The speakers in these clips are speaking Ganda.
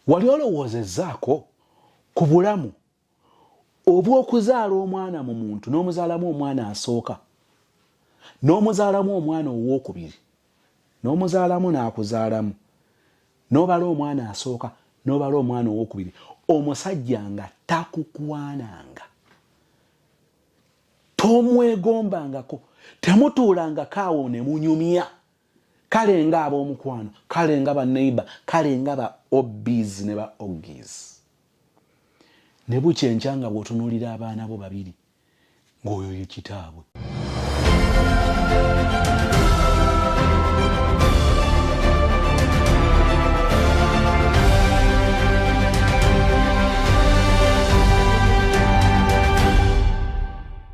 Wali olowoozezzaako ku bulamu obw'okuzaala omwana mu muntu n'omuzaalamu omwana asooka n'omuzaalamu omwana ow'okubiri n'omuzaalamu n'akuzaalamu n'obala omwana asooka n'obala omwana ow'okubiri omusajja nga takukwananga tomwegombangako temutuulangako awo ne munyumya kale nga ab'omukwano kale nga ba neighbor kale nga ba obs ne ba ogis ne bukya enkya nga bw'otunuulira abaana bo babiri ng'oyo ye kitaabwe.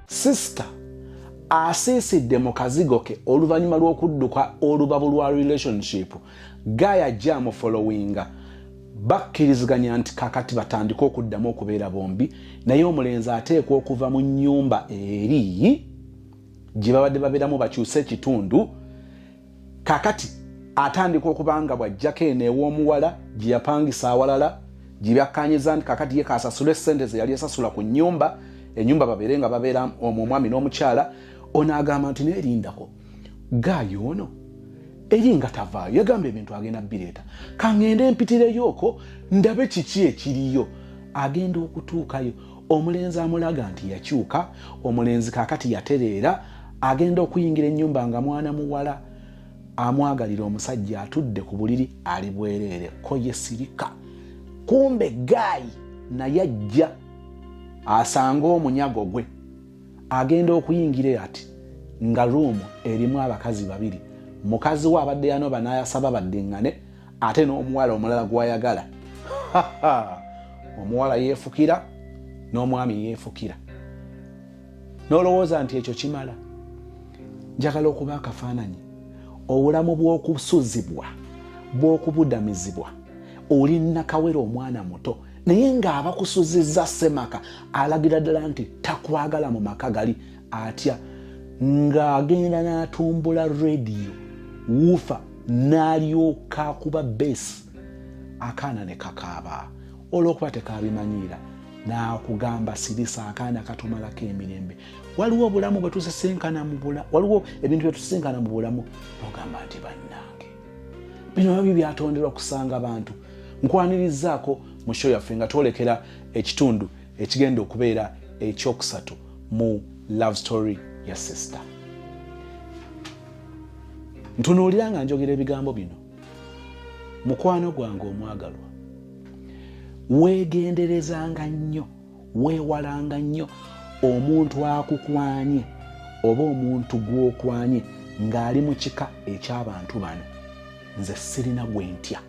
Sister asiisidde mu kazigo ke oluvannyuma lw'okudduka olubabu lwa relationship guy ajja amufollowinga bakkiriziganya nti kakati batandike okuddamu okubeera bombi naye omulenzi ateekwa okuva mu nnyumba eri gye babadde babeeramu bakyuse ekitundu kakati atandika okuba nga bw'ajjako eno ew'omuwala gye yapangisa awalala gye byakkanyiza nti kakati ye kasasule ssente ze yali esasula ku nnyumba ennyumba babeere nga babeera omwo omwami n'omukyala ono agamba nti neerindako gaayi ono eri nga tavaayo yagamba ebintu agenda bireeta kaŋŋende mpitireyooko ndabe kiki ekiriyo agenda okutuukayo omulenzi amulaga nti yakyuka omulenzi kakati yatereera agenda okuyingira ennyumba nga mwana muwala amwagalira omusajja atudde ku buliri ali bwereere ko ye sirika kumbe gaayi naye ajja asange omunyago gwe agenda okuyingira ati nga ruumu erimu abakazi babiri mukazi we abadde yanoba n'ayasaba baddiŋŋane ate n'omuwala omulala gw'ayagala omuwala yeefukira n'omwami yeefukira n'olowooza nti ekyo kimala njagala okuba akafaananyi obulamu bw'okusuzibwa bw'okubudamizibwa oli nakawere omwana muto naye ng'abakusuzizza ssemaka alagira ddala nti takwagala mu maka gali atya ng'agenda n'atumbula rediyo wuufa n'alyoka akuba beesi akaana ne kakaaba olw'okuba tekabimanyiira n'akugamba sirisa akaana katumalako emirembe waliwo obulamu bwe tusisinkana mu bula waliwo ebintu bye tusisinkana mu bulamu n'ogamba nti bannange bino nabyo byatonderwa kusanga bantu nkwanirizaako mu show yaffe nga twolekera ekitundu ekigenda okubeera ekyokusatu mu love story ya sister ntunuulira nga njogera ebigambo bino mukwano gwange omwagalwa weegenderezanga nnyo weewalanga nnyo omuntu akukwanye oba omuntu gw'okwanye ng'ali mu kika eky'abantu bano nze sirina gwe ntya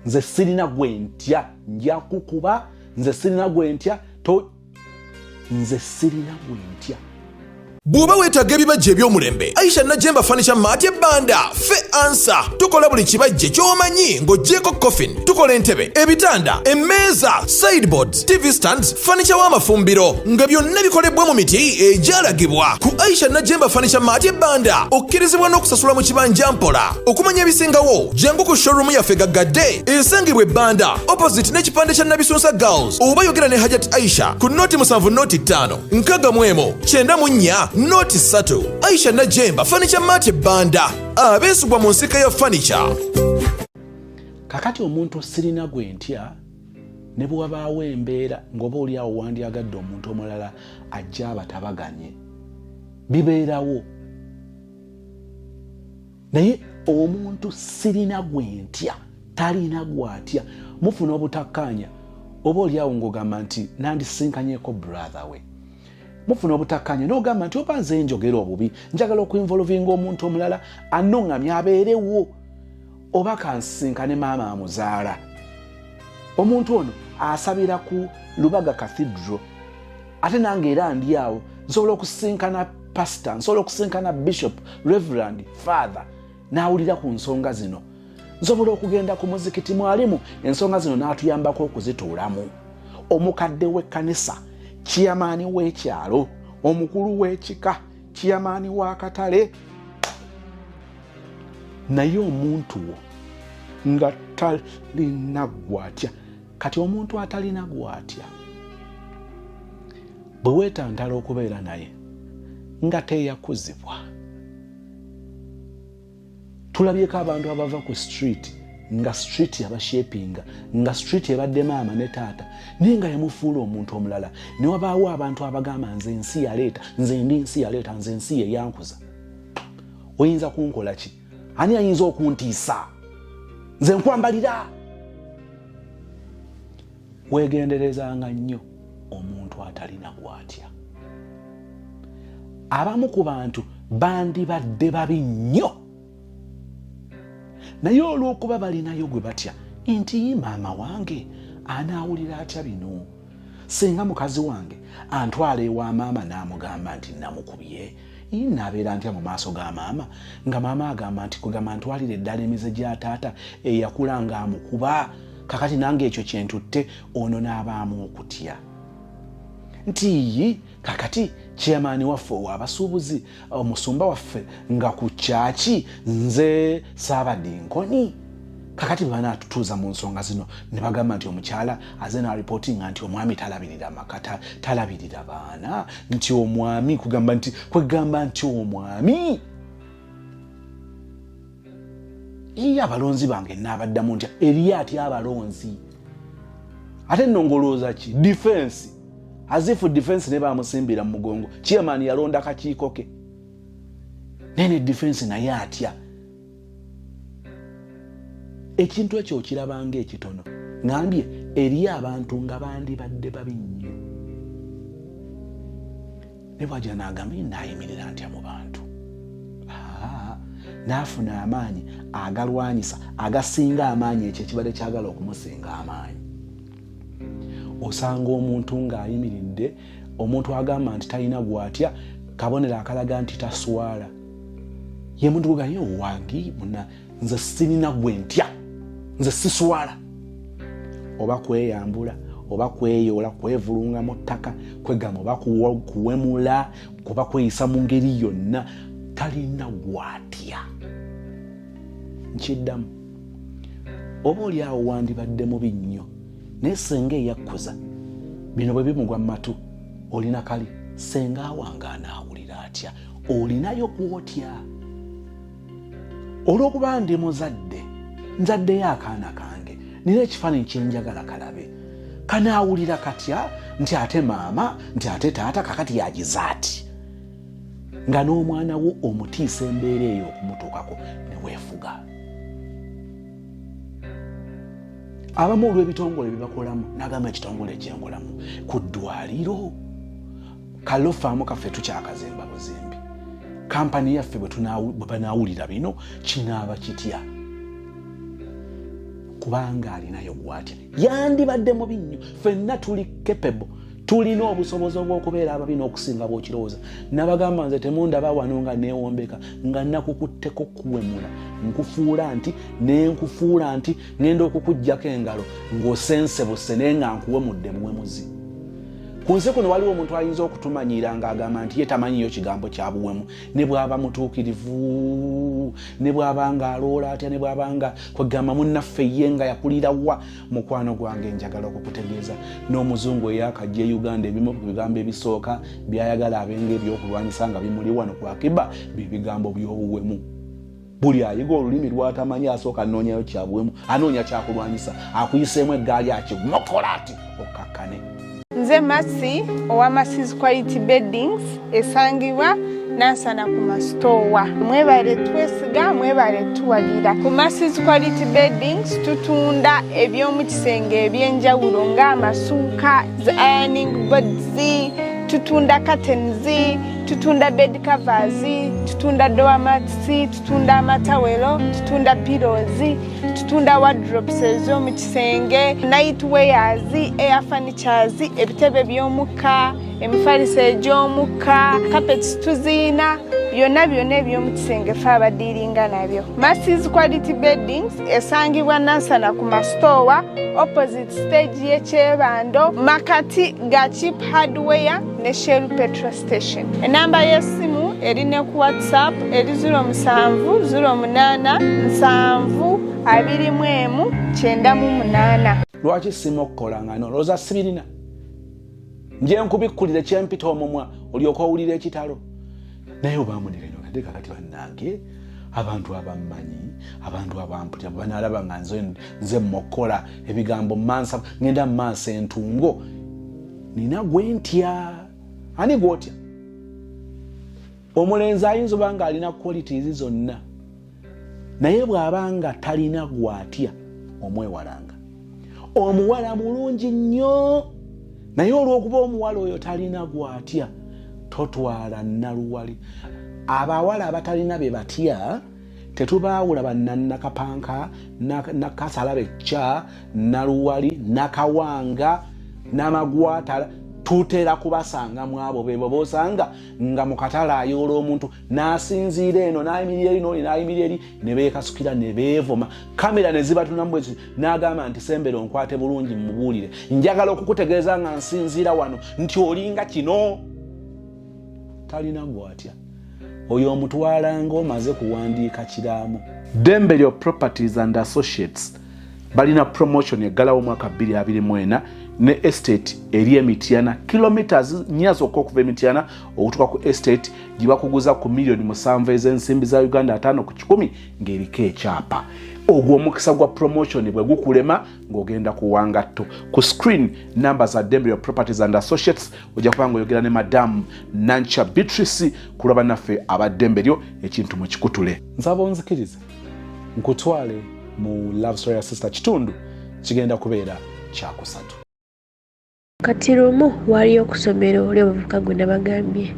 nze sirina gwe ntya nja kukuba nze sirina gwe ntya to nze sirina gwe ntya. Bw'oba weetaaga ebibajje eby'omulembe, Aisha Najemba Furniture Mart e Banda, ffe ansa. Tukola buli kibajje ky'omanyi ng'oggyeeko coffin. Tukola entebe, ebitanda, emmeeza, sideboards, TV stands, furniture w'amafumbiro nga byonna bikolebbwa mu miti egyalagibwa. Ku Aisha Najemba Furniture Mart e Banda okkirizibwa n'okusasula mu kibanja mpola. Okumanya ebisingawo, jangu ku showroom yaffe gaggadde esangibwa e Banda opposite n'ekipande kya Nabisunsa Girls oba yogera ne Hajat Aisha ku noti 7 noti 5 61 94 noti 3. Aisha Najemba Furniture Mart e Banda abeesigwa mu nsika ya furniture. Kakati omuntu sirina gwe ntya ne bwe wabaawo embeera ng'oba oli awo wandyagadde omuntu omulala ajja abatabaganye bibeerawo naye omuntu sirina gwe ntya talina gwatya mufuna obutakkaanya oba oli awo ng'ogamba nti nandisinkanyeko brother we mufuna obutakkaanya n'ogamba nti oba nze njogera obubi njagala okuinvolvinga omuntu omulala anuŋŋamya abeerewo oba kansinkane maama amuzaala omuntu ono asabira ku lubaga cathedral ate nange era ndi awo nsobola okusisinkana pasita nsobola okusisinkana bishop reverand father n'awulira ku nsonga zino nsobola okugenda ku muzikiti mwalimu ensonga zino n'atuyambako okuzituulamu omukadde w'ekkanisa kiyamaani w'ekyalo omukulu w'ekika kiyamaani w'akatale naye omuntu wo nga Talina gwatya. Kati omuntu atalina gwatya bwe weetantala okubeera naye nga teyakuzibwa. Tulabyeko abantu abava ku street nga street yabashepinga, nga street ebadde maama ne taata, naye nga yamufuula omuntu omulala. Ne wabaawo abantu abagamba nze ensi yaleeta, nze ndi nsi yaleeta, nze ensi yeyankuza, oyinza kunkola ki? Ani ayinza okuntiisa? Nze nkwambalira. Weegenderezanga nnyo omuntu atalina gwatya. Abamu ku bantu bandibadde babi nnyo, naye olw'okuba balinayo gwe batya nti maama wange anaawulira atya bino, singa mukazi wange antwala ewa maama n'amugamba nti namukubye, naabeera ntya mu maaso ga maama nga maama agamba nti kwegamba ntwalire eddala emize gya taata eyakula ng'amukuba, kakati nange ekyo kyentutte. Ono n'abaamu okutya nti yi kakati chairman waffe ow'abasuubuzi, omusumba waffe nga ku kyaki nze saabadinkoni, kakati bwe banaatutuuza mu nsonga zino ne bagamba nti omukyala aze n'aripootinga nti omwami talabirira maka, talabirira baana, nti omwami kugamba nti kwegamba nti omwami iye abalonzi bange naabaddamu ntya? Eriyo atya abalonzi? Ate nno ng'olowooza ki? Defense azifu defense ne bamusimbira mu mugongo. Chairman yalonda kakiiko ke, naye ne defense naye atya. Ekintu ekyo okirabanga ekitono, ngambye eriyo abantu nga bandibadde babi nnyo, ne bwajja n'agamba naayimirira ntya mu bantu, n'afuna amaanyi agalwanyisa agasinga amaanyi ekyo ekibadde kyagala okumusinga amaanyi. Osanga omuntu ng'ayimiridde, omuntu agamba nti talina gwatya, kabonero akalaga nti taswala. Ye muntu gugaye owangi muna, nze sirina gwe ntya, nze siswala, oba kweyambula oba kweyoola, kwevulunga mu ttaka, kwegamba oba kuwemula, kuba kweyisa mu ngeri yonna, talina gwatya. Nkiddamu, oba oli awo wandibadde mubi nnyo, naye senga eyakkuza bino bwe bimugwa mu matu, olina kali senga wange anaawulira atya? Olinayo kwotya? Olw'okuba ndi muzadde, nzaddeyo akaana kange, nina ekifaananyi kyenjagala kalabe, kanaawulira katya nti ate maama, nti ate taata kakati yagiza ati? Nga n'omwana wo omutiisa embeera eyo okumutuukako, ne weefuga. Abamu olw'ebitongole bye bakolamu, nagamba ekitongole ekyenkolamu ku ddwaliro kalofaamu kaffe tukyakazimba buzimbi, kampani yaffe bwe banaawulira bino kinaaba kitya? Kubanga alinayo gwatya, yandibadde mubi nnyo. Ffenna tuli capable, tulina obusobozi obw'okubeera ababi n'okusinga bw'okirowooza. Nabagamba nze temundaba wano nga neewombeka nga nakukutteko kuwemula, nkufuula nti nenkufuula nti ngenda okukuggyako engalo ng'osensebuse, naye nga nkuwemudde buwemuzi. Ku nsi kuno waliwo omuntu ayinza okutumanyiira ng'agamba nti ye tamanyiyo kigambo kya buwemu, ne bw'aba mutuukirivu, ne bw'aba ng'aloola atya, ne bw'aba nga kwegamba munnaffe ye nga yakulira wa. Mukwano gwange, njagala okukutegeeza n'omuzungu eyakajja e Uganda, ebimu ku bigambo ebisooka byayagala abenga ebyokulwanyisa nga bimuli wano ku akiba bye bigambo by'obuwemu. Buli ayiga olulimi lwatamanyi asooka anoonyayo kyabuwemu, anoonya kyakulwanyisa, akuyiseemu eggaali akimokola ati okkakkane. Nze Masi owa Masi's Quality Beddings esangibwa Nansana ku masitoowa. Mwebale twesiga, mwebale tuwagira. Ku Masi's Quality Beddings tutunda eby'omu kisenge eby'enjawulo ng'amasuuka, zi ironing boards, tutunda curtains, tutunda bed covers, tutunda doormats, tutunda amatawelo, tutunda pillows, tutunda wardrobes ez'omu kisenge, night wears, air furnitures, ebitebe by'omukka, emifaliso egy'omukka, carpets tuziina, byonna byonna eby'omu kisenge fe abadiiringa nabyo. Masi's Quality Beddings esangibwa Nansana ku masitoowa, opposite stage y'ekyebando, makati ga Cheap Hardware ne Shell petrol station. Enamba y'essimu eri ne ku WhatsApp eri 07 08 70. 21 98. Lwaki sima okukola nga nolowooza sibirina? Nje nkubikkulire kyempita omumwa olyoka owulira ekitalo. Naye obamunireno ate kakati bannange, abantu abammanyi, abantu abamputya, banalaba nga nze mokola ebigambo mansa, ngenda mumaaso entungo nina gwentya. Ani gwotya? Omulenzi ayinza oba nga alina qualities zonna, naye bw'aba nga talina gwatya, omwewalanga. Omuwala mulungi nnyo, naye olw'okuba omuwala oyo talina gwatya, totwala naluwali. Abawala abatalina be batya tetubaawula, bannannakapanka, nakasala becca, naluwali, nakawanga, namagwatala, tutera kubasanga mu abo. Bebo bosanga nga mu katale ayoola omuntu n'asinziira eno n'ayimirira eri, nooli n'ayimirira eri, ne beekasukira ne beevuma, kamera ne zibatunamu bwezi, n'agamba nti sembera onkwate bulungi mubuulire, njagala okukutegeeza nga nsinziira wano nti olinga kino. Talina gwatya oyo omutwalanga omaze kuwandiika kiraamo. Demberyo Properties and Associates balina promotion eggalawo omwaka 2024 ne estate eri Emityana, kilometers 4 zokka okuva Emityana okutuuka ku estate gye bakuguza ku miliyoni 7 ez'ensimbi za Uganda, 50 ku 100, ng'eriko ekyapa. Ogwo omukisa gwa promotion bwe gukulema ng'ogenda kuwangatto. Ku screen namba za Demberyo Properties and Associates, ojja kuba nga oyogera ne Madamu Nancha Beatrice ku lwa bannaffe abaddemberyo. Ekintu mukikutule. Nsaba onzikirize nkutwale mu love story ya Sister Kitundu, kigenda kubeera kyakusatu. Kati lumu waliyo ku ssomero ly'omuvubuka gwe nabagambye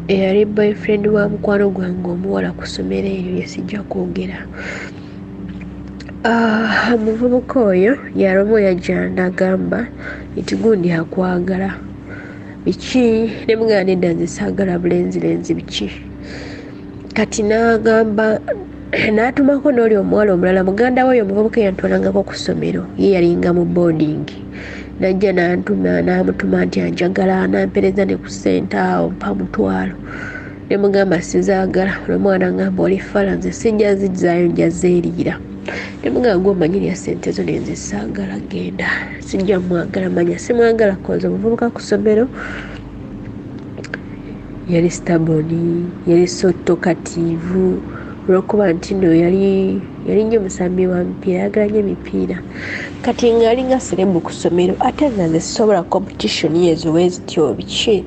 eyali boyfriend wa mukwano gwange omuwala ku ssomero eryo lye sijja kwogera. Ah, omuvubuka oyo yalumu yajja n'agamba nti gundi akwagala biki, ne mugamba nedda, nze saagala bulenzirenzi biki. Kati n'agamba n'atumako n'oli omuwala omulala, muganda we oyo omuvubuka eyantwalangako ku ssomero, ye yalinga mu boarding, najja n'antuma n'amutuma nti anjagala, n'ampereza ne ku ssente awo, mpa 500. Ne mugamba sizaagala. Olwomwana ngamba oli fala, nze sijja zizzaayo, nja zeeriira. Ne mugamba gwe omanyi lya ssente zo, nenze saagala, genda, sijja mwagala, manya simwagala. Koza omuvubuka ku ssomero yali stubborn, yali so talkative, olwokuba nti no yali nnyo musambi wa mipiira, ayagala nnyo emipiira. Kati ng'alinga celeb ku ssomero, ate nga nze sisobola competition ezo wezityo biki.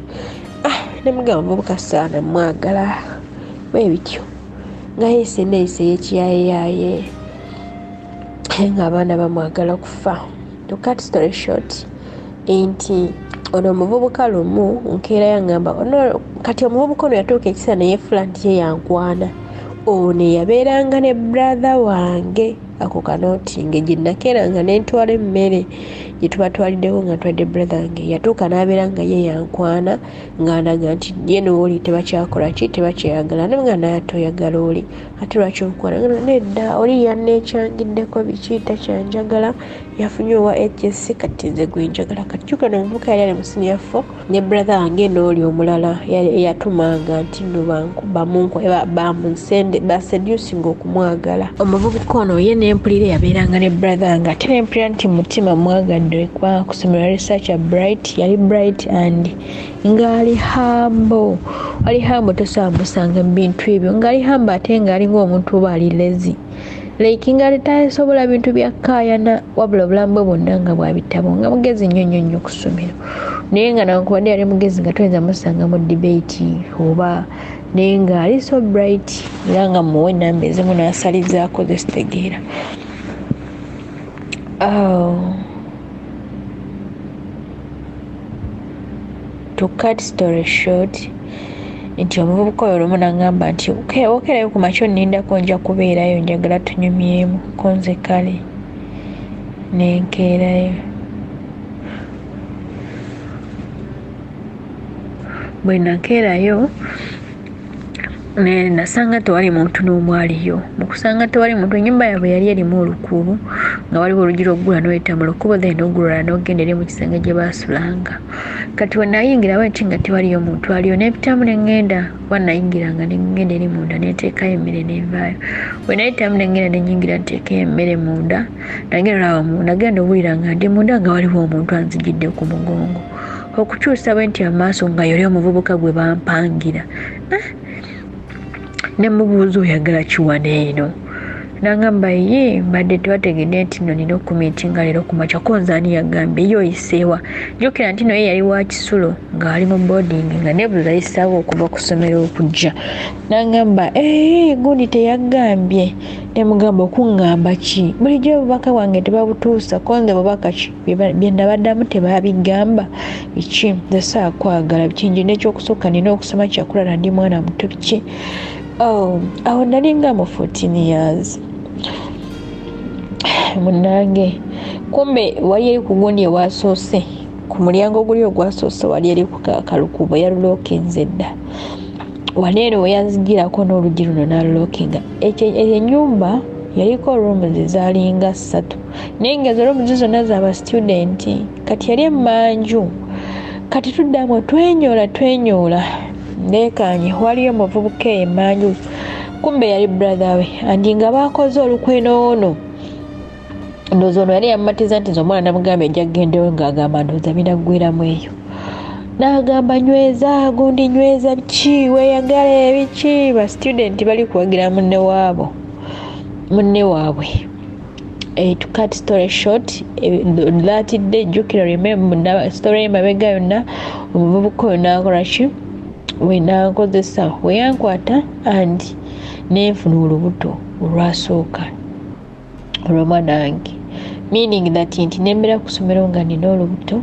Ah, nemugamba omuvubuka saana mwagala bwe bityo, nga yeeyisa enneeyisa ey'ekiyaayeyaye, ng'abaana bamwagala kufa. To cut story short, nti ono omuvubuka lumu nkeera yaŋŋamba ono. Kati omuvubuka ono yatuuka ekiseera neyeefula nti ye yankwana. Ono eyabeeranga ne brother wange, ako kanootinge, gye nakeeranga nentwala emmere gye tubatwaliddewo nga ntwadde brother wange, yatuuka n'abeera nga ye yankwana, ng'andaga nti ye n'oli tebakyakola ki, tebakyayagala. Naye nga naye ate oyagala oli, ate lwaki onkwana? Nedda, oli yanneekyangiddeko biki, takyanjagala, yafunye owa HSC, kati nze gwe njagala. Kati kyuka omuvubuka yali ali mu senior four ne brother wange n'oli omulala eyatumanga nti nno baseducinga okumwagala. Omuvubuka ono ye nempulira yabeeranga ne brother wange, ate nempulira nti mutima mwagadde, kubanga ku ssomero yali such a bright, yali bright and ng'ali humble, ali humble, tosobola musanga mu bintu ebyo, ng'ali humble, ate ng'alinga omuntu oba ali lazy, like nga tasobola bintu bya kkaayana, wabula obulamu bwe bwonna nga bwa bitabo, nga mugezi nnyo nnyo nnyo ku ssomero. Naye nga nankubadde yali mugezi nga toyinza musanga mu debate oba, naye ng'ali so bright, era nga muwa enamba ezimu n'asalizaako zesitegeera. Oh. To cut story short, nti omuvubuka oyo olumu naŋŋamba nti okerayo ku makya onnindako, nja kubeerayo, njagala tunyumyemu ko. Nze kale nenkeerayo. Bwe nakeerayo nasanga tewali muntu n'omu aliyo. Mu kusanga tewali muntu, ennyumba yaabwe yali erimu olukuubo. Nga waliwo oluggi lwoggula noyita mu lukubo, then oggulala n'ogenda eri mu kisenge gye baasulanga. Kati we nayingira bwe nti nga tewaliyo muntu aliyo, nempitamu ne ŋŋenda, kuba nayingiranga ne ŋŋenda eri munda ne nteekayo emmere ne nvaayo. We nayitamu ne ŋŋenda ne nnyingira nteekeyo emmere munda, nagenda olaba nagenda owulira nga ndi munda nga waliwo omuntu anzijidde ku mugongo. Okukyusa bwe nti amaaso nga yoli omuvubuka gwe bampangira. Eh? Ne mubuuza, oyagala ki wano eno? Nangamba, ye mbadde tebategedde nti nno nina okumiitinga leero ku makya. Ko nze ani yagambye? Ye oyiseewa? Jjukira nti no ye yali wa kisulo ng'ali mu boarding, nga nebuuza ayisaawo okuva ku ssomero okujja. Nangamba, ee gundi teyagambye? Ne mugamba, okuŋŋamba ki? Bulijjo obubaka bwange tebabutuusa. Ko nze bubaka ki bye nabaddamu tebabigamba? Biki? Nze saakwagala. Biki? Nje n'ekyokusooka nina okusoma, kyakulala ndi mwana muto. Biki? Oh, awo nalinga mu 14 years munange. Kumbe wali eri ku gundi ewasoose, ku mulyango oguli ogwasoose, wali eri ku kalukubo, yalulookinze dda. Wali eno weyanzigirako n'oluggi luno n'alulookinga. Ekyo ennyumba yaliko rooms zaalinga ssatu, naye nga ezo rooms zonna za ba student. Kati yali emmanju. Kati tuddamu twenyoola twenyoola, neekaanye waliyo omuvubuka eyo emmanju, kumbe yali brother we, andi nga baakoze olukwe n'ono. Ndowooza ono yali yamumatiza nti nze omwana namugambye ajja kugendewo, ng'agamba ndowooza binaggweramu eyo. N'agamba, nyweza gundi, nyweza biki, weeyagale biki. Ba student bali kuwagira munne waabo, munne waabwe. To cut story short, that day, jjukira, remember story emabega yonna, omuvubuka oyo n'akola ki? Wenankozesa, weyankwata and nenfuna olubuto olwasooka olw'omwana wange, meaning that nti nembeera ku ssomero nga nina olubuto.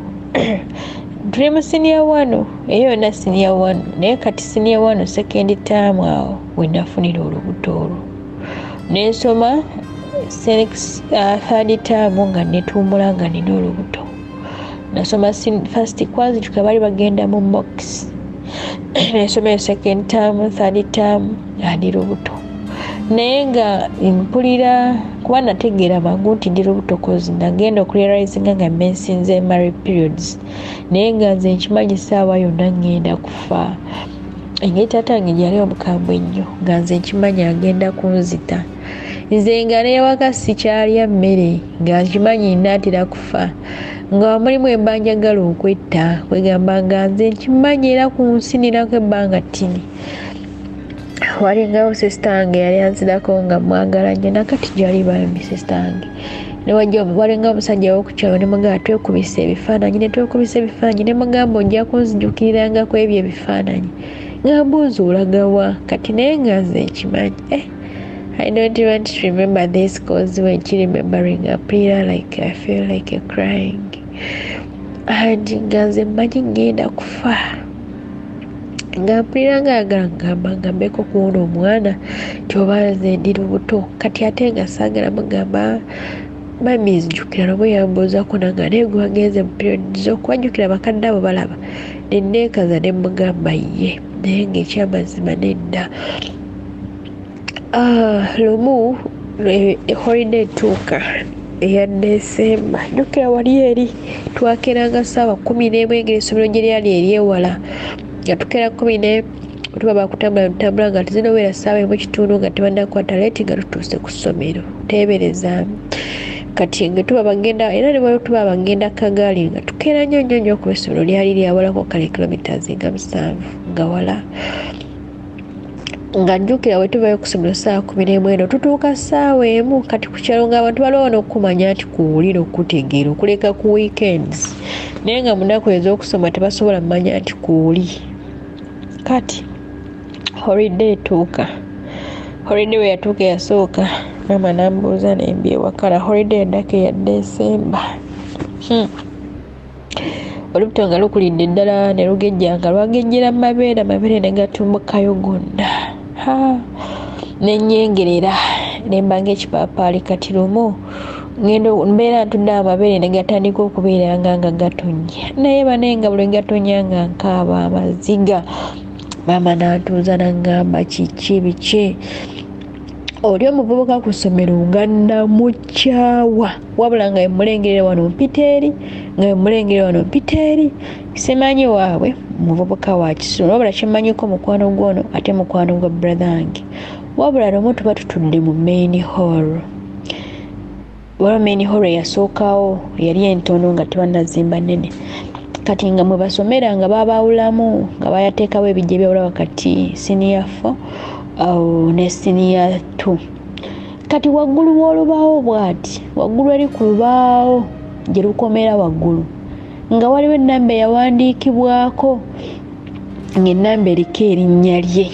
Tuli mu senior one, eyo yonna senior one, naye kati senior one second term, awo wenafunira olubuto olwo. Nensoma third term nga netuumula nga nina olubuto. Nasoma first, kwanzijuka baali bagenda mu mocks, nensoma eyo second term, third term nga ndi lubuto, naye nga mpulira kuba nategeera mangu nti ndi lubuto, cause nagenda okurealizinga nga mensinze marry periods, naye nga nze nkimanyi saawa yonna ngenda kufa. Engeri taata wange gyali omukambwe ennyo, nga nze nkimanyi agenda kunzita. Nze nga newaka sikyalya mmere, nga nkimanyi naatera kufa, nga mulimu emba njagala okwetta, kwegamba nga nze nkimanyi era ku nsi ninako ebbanga ttini. Walingawo sister wange yali anzirako nga mwagala nnyo, nakati gyali bambi sister wange. Newajja walinga omusajja wokukyalo, nemugamba twekubisa ebifaananyi, netwekubisa ebifaananyi, nemugamba ojja kunzijukirirangako ebyo ebifaananyi, nga mbuuza olagawa kati, naye nga nze nkimanyi. Eh, I don't want to remember this, cause when remembering mpulira like I feel like a crying, and nga nze mmanyi ngenda kufa, nga mpulira nga ayagala ngamba ngambeko kuwona omwana nti oba nze ndi lubuto. Kati ate nga saagala mugamba mami nzijukira lwoba yambuuzako nanga naye gwe wagenze mu period zo, kubajjukira bakadde abo balaba. Neneekaza ne mugamba ye, naye ngaekyamazima nedda. Ah, lumu holiday etuuka eya Desemba, jjukira wali eri twakeeranga ssaawa 11, engeri essomero gye lyali eryewala, nga tukeera 11, tuba bakutambula tutambula nga tezinowera ssaawa 1:15 nga tebannakwata late nga tutuuse ku ssomero. Teeberezaamu kati nga tuba bagenda, era ne bwe tuba bagenda kagaali nga tukeera nnyo nnyo nnyo, kuba essomero lyali lyawalako kale kilometers nga 7, nga wala. Nga njjukira bwe tuvayo ku ssomero ssaawa 11 eno tutuuka ssaawa 1. Kati ku kyalo ng'abantu balwawo n'okumanya nti kuwulira okutegeera okuleka ku weekends, naye nga mu nnaku ez'okusoma tebasobola mmanya nti kuwuli. Kati holiday etuuka, holiday bwe yatuuka eyasooka, maama n'ambuuza nembyewakala. Holiday eddako eya Desemba. Olubuto nga lukulidde ddala ne lugejja, nga lwagejjera mu mabeere, amabeere ne gatumbukayo gonna, nenyengerera nemba ng'ekipaapaali. Kati lumu ngenda mbeera ntudde, amabeere ne gatandika okubeera nga gatonnya, naye banaye nga buli gatonnya nga nkaaba amaziga. Maama n'antuuza n'aŋŋamba, kiki, biki? Oli omuvubuka ku ssomero nga namukyawa, wabula nga emulengerera wano mpita eri, nga emulengerera wano mpita eri, simanyi waabwe muvubuka wa kisulo, wabula kyemmanyiko mukwano gwono ate mukwano gwa brother wange. Wabula lumu tuba tutudde mu main hall, waliwo main hall eyasookawo yali entono nga tebannazimba nnene. Kati nga mwe basomera nga babaawulamu, nga bayateekawo ebijja ebyawula wakati senior 4 ne senior 2. Kati waggulu w'olubaawo bw'ati, waggulu eri ku lubaawo gye lukomera waggulu, nga waliwo ennamba eyawandiikibwako, ng'ennamba eriko erinnya lye.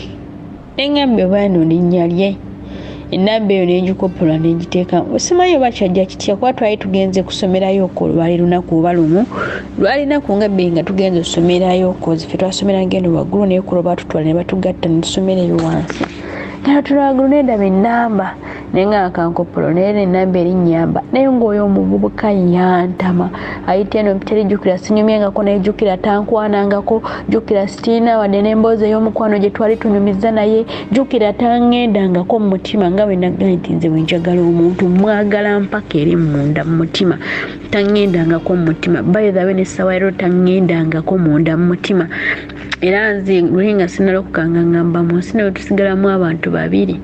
Neŋŋambye oba no linnya lye, ennamba eyo nengikopola nengiteeka, simanyi oba kyajja kitya, kuba twali tugenze kusomerayo okwo, lwali lunaku oba lumu, lwali naku nga bbiri nga tugenze okusomerayo, kozi ffe twasomera ngeno waggulu, naye kulo batutwala ne batugatta ne tusomera eyo wansi. Nga tutula waggulu nendaba ennamba, naye nga akankopolo, naye ennamba erinnyamba. Naye ng'oyo omuvubuka yantama, ayita eno mpita eri, jjukira sinyumyengako naye, jjukira tankwanangako, jjukira sitiina wadde n'emboozi ey'omukwano gye twali tunyumiza naye, jjukira tangendangako mu mutima, nga bwe nagambye nti nze bwe njagala omuntu mwagala mpaka eri munda mu mutima, tangendangako mu mutima. By the way, n'essaawa leero tangendangako munda mu mutima. Era nze luli nga sinalokoka nga ngamba mu nsi naye tusigalamu abantu babiri,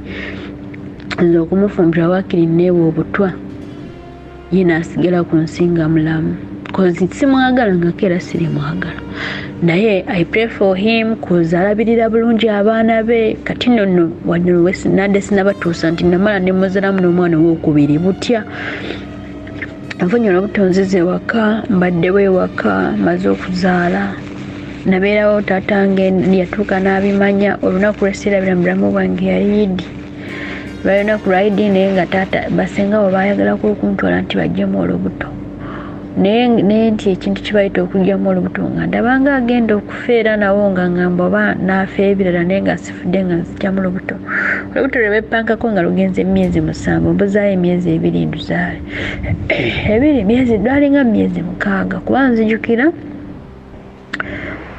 nze okumufumbirwa waakiri neewa obutwa, ye n'asigala ku nsi nga mulamu, cause simwagala ngako era sirimwagala. Naye I pray for him, cause alabirira bulungi abaana be. Kati nno nno wadde nadde sinabatuusa nti namala ne muzalamu n'omwana owokubiri butya, nfunye olubuto, nzize ewaka, mbaddewo ewaka, maze okuzaala, nabeerawo. Taatange yatuuka n'abimanya. Olunaku lwesirabira mu bulamu bwange yali Idi, lwali lunaku lwa Idi, naye nga taata basenga bo bayagalako okuntwala nti bajjemu olubuto, naye nti ekintu kibayita okugyamu olubuto, nga ndabanga agenda okufeera nawo, nga ngamba oba naafa ebirala, naye nga sifudde, nga nzijjamu lubuto. Olubuto lwe bepankako nga lugenze emyezi 7, mbuzaayo emyezi 2 nduzaale, ebiri myezi, lwalinga myezi 6, kuba nzijukira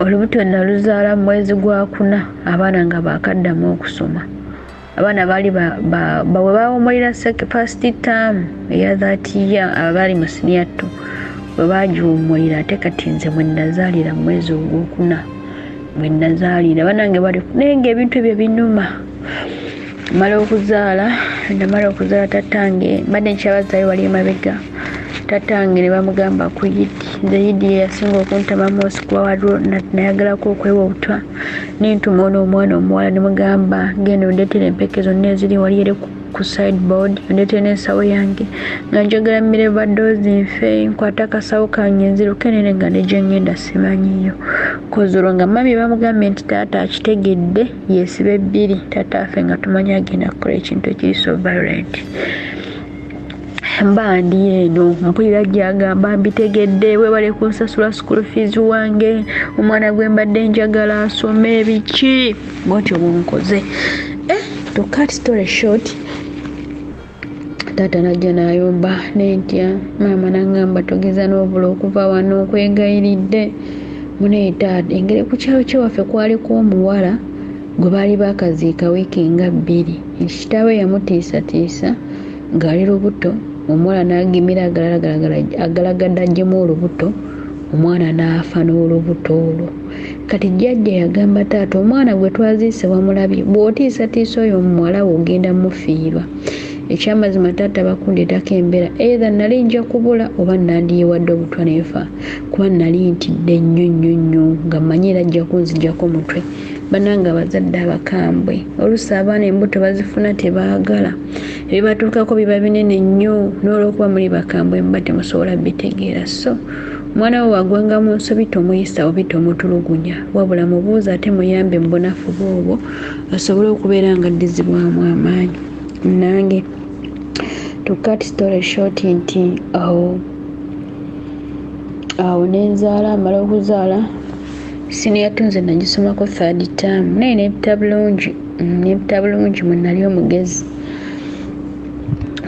olubuto naluzaala mu mwezi gwakuna, abaana nga bakaddamu okusoma. Abaana baali bwe bawumulira first term eya that year, abaali mu senior 2 bwe bagiwummulira, ate kati nze mwe nazaalira mu mwezi ogwokuna mwe nazaalira. Banange bali, naye nga ebintu ebyo binuma. Mala okuzaala, namala okuzaala, tatange mbadde nkyabazaayo wali emabega, tatange ne bamugamba ku Yidi. Nze Yidi ye yasinga okuntama moosi, kuba waliwo nayagalako okwewa obutwa, nentuma ono omwana omuwala, nemugamba genda ondeetera empeke zonna eziri wali eri ku sideboard, ondeetere n'ensawo yange, nga njagala mmire overdose nfe, nkwate akasawo kange nziruke nene, nga ne gye ngenda simanyiyo. Kozi olwo nga mami bamugambye nti taata akitegedde, yeesiba ebbiri. Taata waffe nga tumanyi agenda kukola ekintu ekiri so violent. Mba ndi eno mpulira gyagamba, mbitegedde, webale kunsasula school fees wange, omwana gwe mbadde njagala asome, biki, bwotyo bwonkoze. To cut story short, taata najja n'ayomba nentya, maama naŋŋamba togeza n'obula okuva wano, okwegayiridde munaye taata. Engeri ku kyalo kyewaffe kwaliko omuwala gwe baali bakaziika wiiki nga 2, nti kitaawe yamutiisatiisa ng'ali lubuto, omuwala n'agimira agalagada aggyemu olubuto, omwana n'afa n'olubuto olwo. Kati jjajja yagamba taata, omwana gwe twaziise wamulabye, bw'otiisatiisa oyo omuwala we ogenda mufiirwa. Ekyamazima taata bakundeetako embeera, either nali nja kubula oba nandiyewadde obutwa nenfa, kuba nali ntidde nnyo nnyo nnyo, nga mmanyi era ajja kunzigyako mutwe. Bannange, abazadde abakambwe, oluusi abaana embuto bazifuna tebaagala, ebibatuukako biba binene nnyo, n'olwokuba muli bakambwe muba temusobola bitegeera. So omwana we wagwanga mu nsobi, tomuyisa obi, tomutulugunya, wabula mubuuza ate muyambe mu bunafu bwobwo asobole okubeera nga addizibwamu amaanyi. Nange to cut story short, nti awo awo nenzaala, mala okuzaala senior 2, nze nagisomako third term, naye nempita bulungi, nempita bulungi, mwe nali omugezi.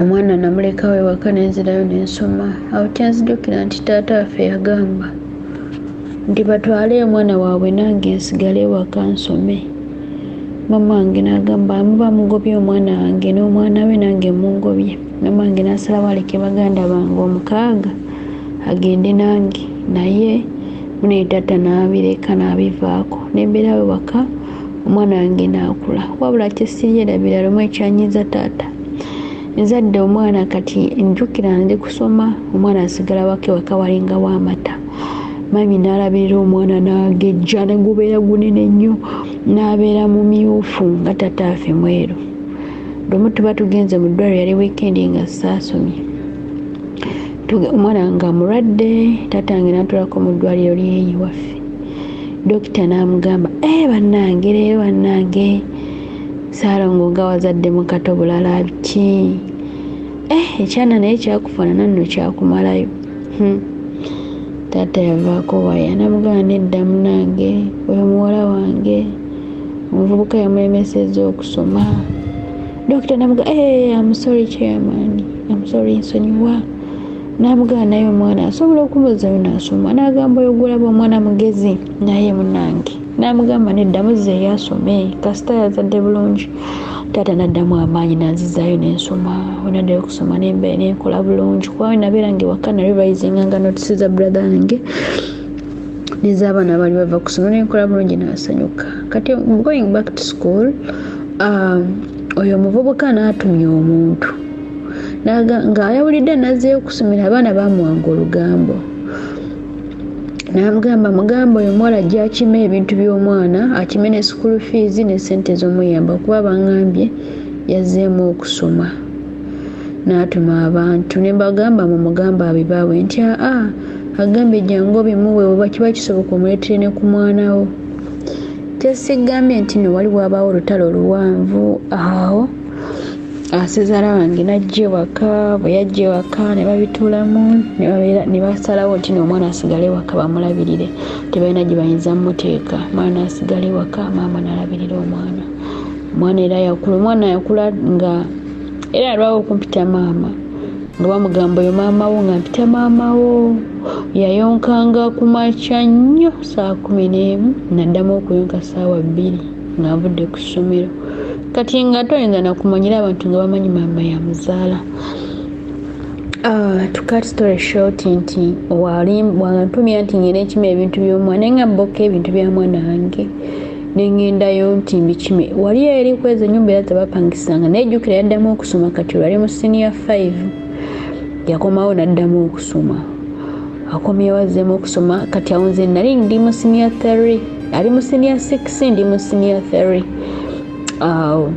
Omwana namulekawo ewaka, nenzirayo nensoma. Awo kyenzijukira nti taata waffe yagamba nti batwale omwana waabwe, nange nsigale ewaka nsome. Mama wange n'agamba, muba mugobye omwana wange n'omwana we, nange mungobye. Mama wange n'asalawo aleke baganda bange 6 agende nange, naye mune taata n'abireka n'abivaako, nembeerawo waka, omwana wange n'akula. Wabula kyesiryerabira lumu ekyanyiza taata, nzadde omwana, kati njukira ndi kusoma, omwana asigala waka, ewaka walingawo amata. Mami n'alabirira omwana n'agejja, ne gubeera gunene nnyo, n'abeera mumyufu nga taata waffe mweru. Lumu tuba tugenze mu ddwaliro, yali wiikendi nga saasomye, omwana nga mulwadde, taata wange n'atulako mu ddwaliro lyeyi waffe. Dokita n'amugamba, bannange leero bannange Saalongo nga wazadde mu kato bulala ki? Ekyana naye kyakufaanana nno kyakumalayo. Taata yavaako waya n'amugamba, nedda munnange, oyo muwala wange, omuvubuka yamulemesezza okusoma. Dokita n'amugamba, I'm sorry chairman, I'm sorry, nsonyiwa. N'amugamba naye omwana asobola okumuzzayo n'asoma. N'agamba oyo gw'olaba omwana mugezi naye munnange. N'amugamba nedda muzzeeyo asome, kasita yazadde bulungi. Taata n'addamu amaanyi n'anzizaayo n'ensoma. We naddayo okusoma nenkola bulungi, kuba we nabeeranga ewaka narivisinganga notes za brother wange n'ez'abaana abaali bava kusoma, nenkola bulungi n'asanyuka. Kati going back to school, oyo omuvubuka n'atumya omuntu ng'ayawulidde n'azzeeyo okusomera, abaana baamuwanga olugambo. N'amugamba, mugamba oyo omuwala ajja akime ebintu by'omwana, akime ne school fees ne ssente z'omuyamba, kuba baŋŋambye yazzeemu okusoma. N'atuma abantu ne mbagamba mumugamba abibaawe nti aa agambye jangu obimuwe, oba kiba kisoboka omuleetere ne ku mwana wo. Kyesigambye nti nno wali wabaawo olutalo oluwanvu awo. Asezaala wange n'ajja ewaka, bwe yajja ewaka ne babituulamu ne basalawo nti nno omwana asigale ewaka bamulabirire, tebalina gye bayinza mmuteeka. Omwana asigale ewaka, maama n'alabirira omwana. Omwana era yakula, omwana yakula nga era alwawo okumpita maama, nga bamugamba oyo maama wo, nga mpita maama wo. Yayonkanga ku makya nnyo 11:00, naddamu okuyonka 2:00 ng'avudde ku ssomero. Kati nga toyinza nakumanyira abantu nga bamanyi maama yamuzaala. To cut story short, nti wantumya nti ngenda nkima ebintu by'omwana, naye nga mboka ebintu bya mwana wange, nengendayo nti mbikime. Wali eri kweza ennyumba era tebapangisanga, naye jjukira yaddamu okusoma, kati olwali mu senior 5 yakomawo n'addamu okusoma, akomyewo azzeemu okusoma. Kati awo nze nali ndi mu senior 3, ali mu senior 6, ndi mu senior 3. Awo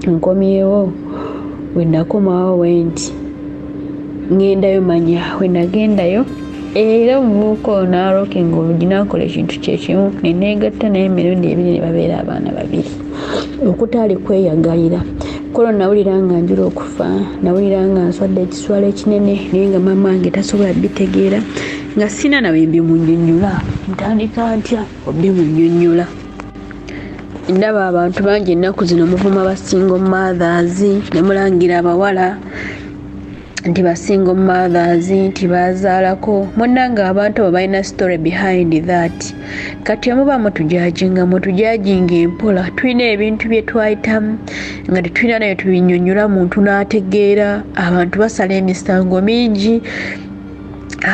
nkomyewo, we nakomawo wenti ngendayo manya, we nagendayo era omuvubuka ono n'alockinga oluggi n'akola ekintu kyekimu, ne neegatta naye emirundi 2 ne babeera abaana 2 okutaali kweyagalira. Kolo nawulira nga njula okufa, nawulira nga nswadde ekiswalo ekinene, naye nga maama wange tasobola bitegeera, nga sina nawe mbimunnyonnyola. Ntandika ntya obimunnyonnyola? Ndaba abantu bangi ennaku zino muvuma ba single mothers, ne mulangira abawala nti ba single mothers nti bazaalako. Munnange abantu abo balina story behind that. Kati omuba mutujudginga, mutujudginga empola. Tulina ebintu bye twayitamu nga tetulina naye tubinyonnyola muntu n'ategeera. Abantu basala emisango mingi,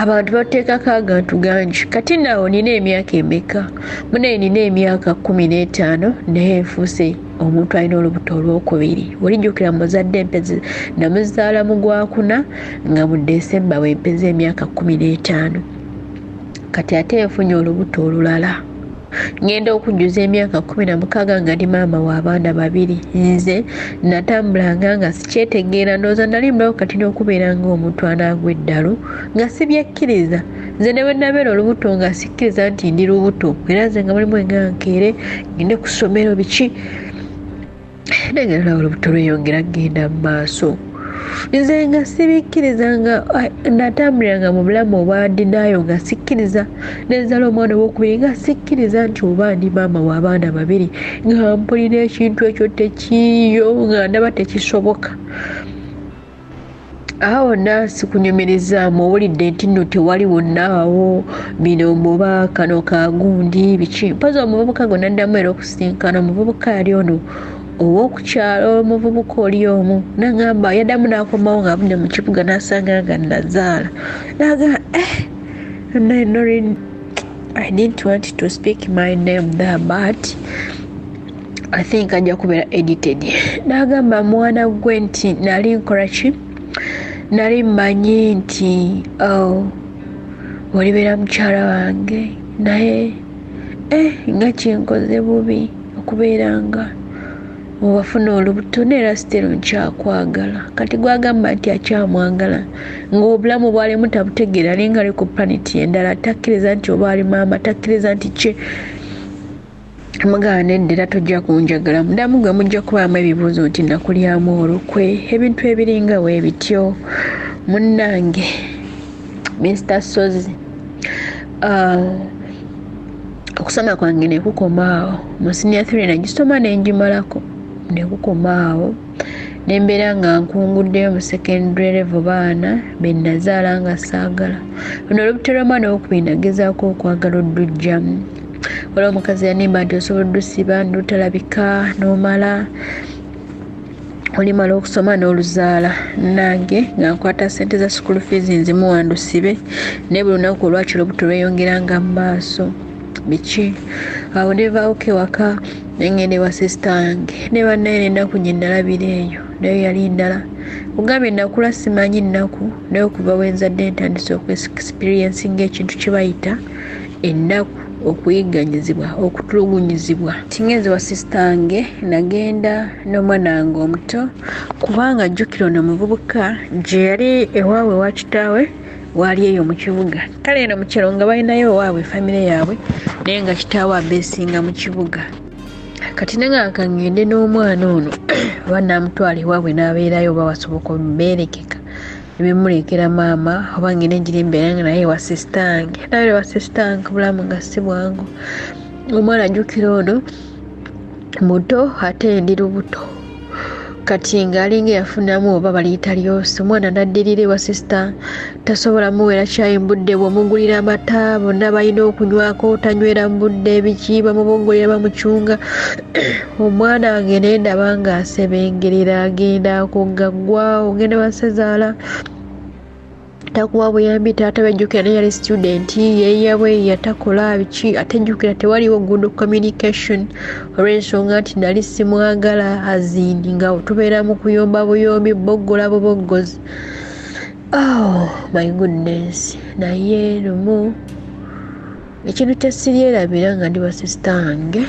abantu bateekako agantu gangi. Kati naawo nina emyaka emeka? Munaye nina emyaka 15, naye nfuuse omuntu alina olubuto olwokubiri. Olijjukira muzadde empezi namuzaala mu gwakuna, nga mu Desemba wempeza emyaka 15. Kati ate nfunye olubuto olulala, ngenda okujjuza emyaka 16 nga ndi maama w'abaana 2. Nze natambulanga nga sikyetegeera, ndowooza nali mbulawo kati n'okubeera ng'omuntu anaagwa eddalu, nga sibyekkiriza. Nze ne bwe nabeera olubuto nga sikkiriza nti ndi lubuto, era nze nga mulimu enga nkeere ngende ku ssomero biki, nengera olubuto lweyongera kugenda mu maaso. Nze nga sibikkiriza, nga natambuliranga mu bulamu obwa denial, nga sikkiriza. Nenzala omwana owokubiri nga sikkiriza nti oba ndi maama w'abaana 2, nga mpulira ekintu ekyo tekiiyo, nga ndaba tekisoboka. Awo wonna sikunyumirizaamu, owulidde nti nno tewali wonna awo bino muba kano kagundi biki. Mpozi omuvubuka gwe naddamu era okusinkana, omuvubuka yali ono ow'okukyalo, omuvubuka oli omu nagamba yaddamu n'akomawo ng'avudde mu kibuga n'asanga nga nazaala, nagamba Noreen, I didn't want to speak my name there, but I think ajja kubeera edited. N'agamba mwana gwe nti nali nkola ki, nali mmanyi nti oh, olibeera mukyala wange, naye nga kinkoze bubi okubeera nga owafuna olubuto, neera still nkyakwagala. Kati gwagamba nti akyamwagala ng'obulamu bwalimu tabutegeera, alinga ali ku planet endala, takkiriza nti oba ali maama, takkiriza nti ki. Mugamba nedda, era tojja kunjagala. Muddamu gwe mujja kubaamu ebibuuzo nti nakulyamu olukwe, ebintu ebiringa bwe bityo. Munnange Mr Sozi, okusoma kwange ne kukoma awo mu senior 3, nagisoma ne ngimalako ne kukoma awo, ne mbeera nga nkunguddeyo mu secondary level baana be nazaala nga saagala. Luno olubuto lw'omwana owokubiri nagezaako okwagala oddujjamu. Waliwo omukazi yanimba nti osobola oddusiba ndutalabika n'omala olimala okusoma n'oluzaala. Nange nga nkwata ssente za school fees nzimuwa ndusibe, naye buli lunaku olwakira olubuto lweyongeranga mu maaso biki. Awo nevaawoko ewaka nengenda ewa sisita wange ne bannaye, n'ennaku gye nalabira eyo nayo yali ndala. Kugambye nakula simanyi nnaku, naye okuva bwe nzadde ntandise oku experiencinga ekintu kye bayita ennaku, okuyigganyizibwa, okutulugunyizibwa. Tingenze wa sisita wange, nagenda n'omwana wange omuto, kubanga jjukira ono omuvubuka gye yali ewaabwe wa kitaawe waali eyo mu kibuga. Kale eno mu kyalo nga balinayo ewaabwe famire yaabwe, naye nga kitaawe abeesinga mu kibuga. Kati nange kangende n'omwana ono, oba namutwala ewaabwe n'abeerayo, oba wasoboka omubeerekeka nebimulekera maama, oba ngende ngira embeera nga naye ewa sisita wange. Nabeera ewa sisita wange, obulamu nga si bwangu. Omwana jjukira ono muto ate ndi lubuto, kati ng'alinga eyafunamu oba baliyita lyosi. Omwana n'addirira ewa sisita, tasobola muweera kyayi mu budde, bw'omugulira amata bonna balina okunywako, tanywera mu budde, biki, bamuboggolera, bamucunga. Omwana wange naye ndaba ng'asebengerera, agenda akogga ggwa ogenda wasezaala takuwa buyambi. Taata bejjukira naye yali student, yeeyabwe yatakola biki, ate jjukira tewaliwo good communication olw'ensonga nti nali simwagala azindi, nga tubeera mu kuyomba buyombi, boggola buboggozi. Oh my goodness. Naye lumu ekintu kyesiryerabira, nga ndi wa sisita wange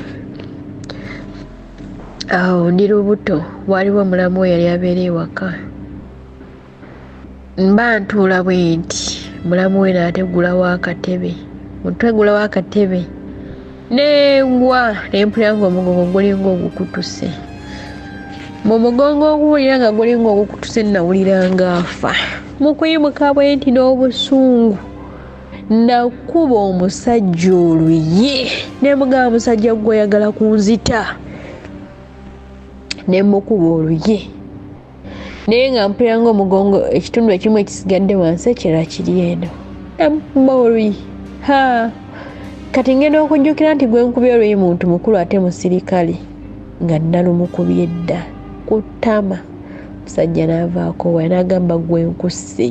awo ndi lubuto, waliwo mulamu we yali abeera ewaka. Mba ntuula bwe nti, mulamu we n'ategulawo akatebe, mutegulawo akatebe nengwa, nempulira nga omugongo gulinga ogukutuse. Mu mugongo okuwulira nga gulinga ogukutuse, nawulira nga afa. Mu kuyimuka bwe nti n'obusungu, nakuba omusajja oluyi, nemugamba, "Musajja gwe, oyagala kunzita?" Nemukuba oluyi, naye nga mpulira nga omugongo ekitundu ekimu ekisigadde wansi, ekirala kiri eno. Namukuba oluyi. Ha, kati ngenda okujjukira nti gwe nkubye oluyi muntu mukulu ate musirikale, nga nalumukubye dda ku ttama. Musajja n'avaako waya n'agamba, "Gwe nkusse,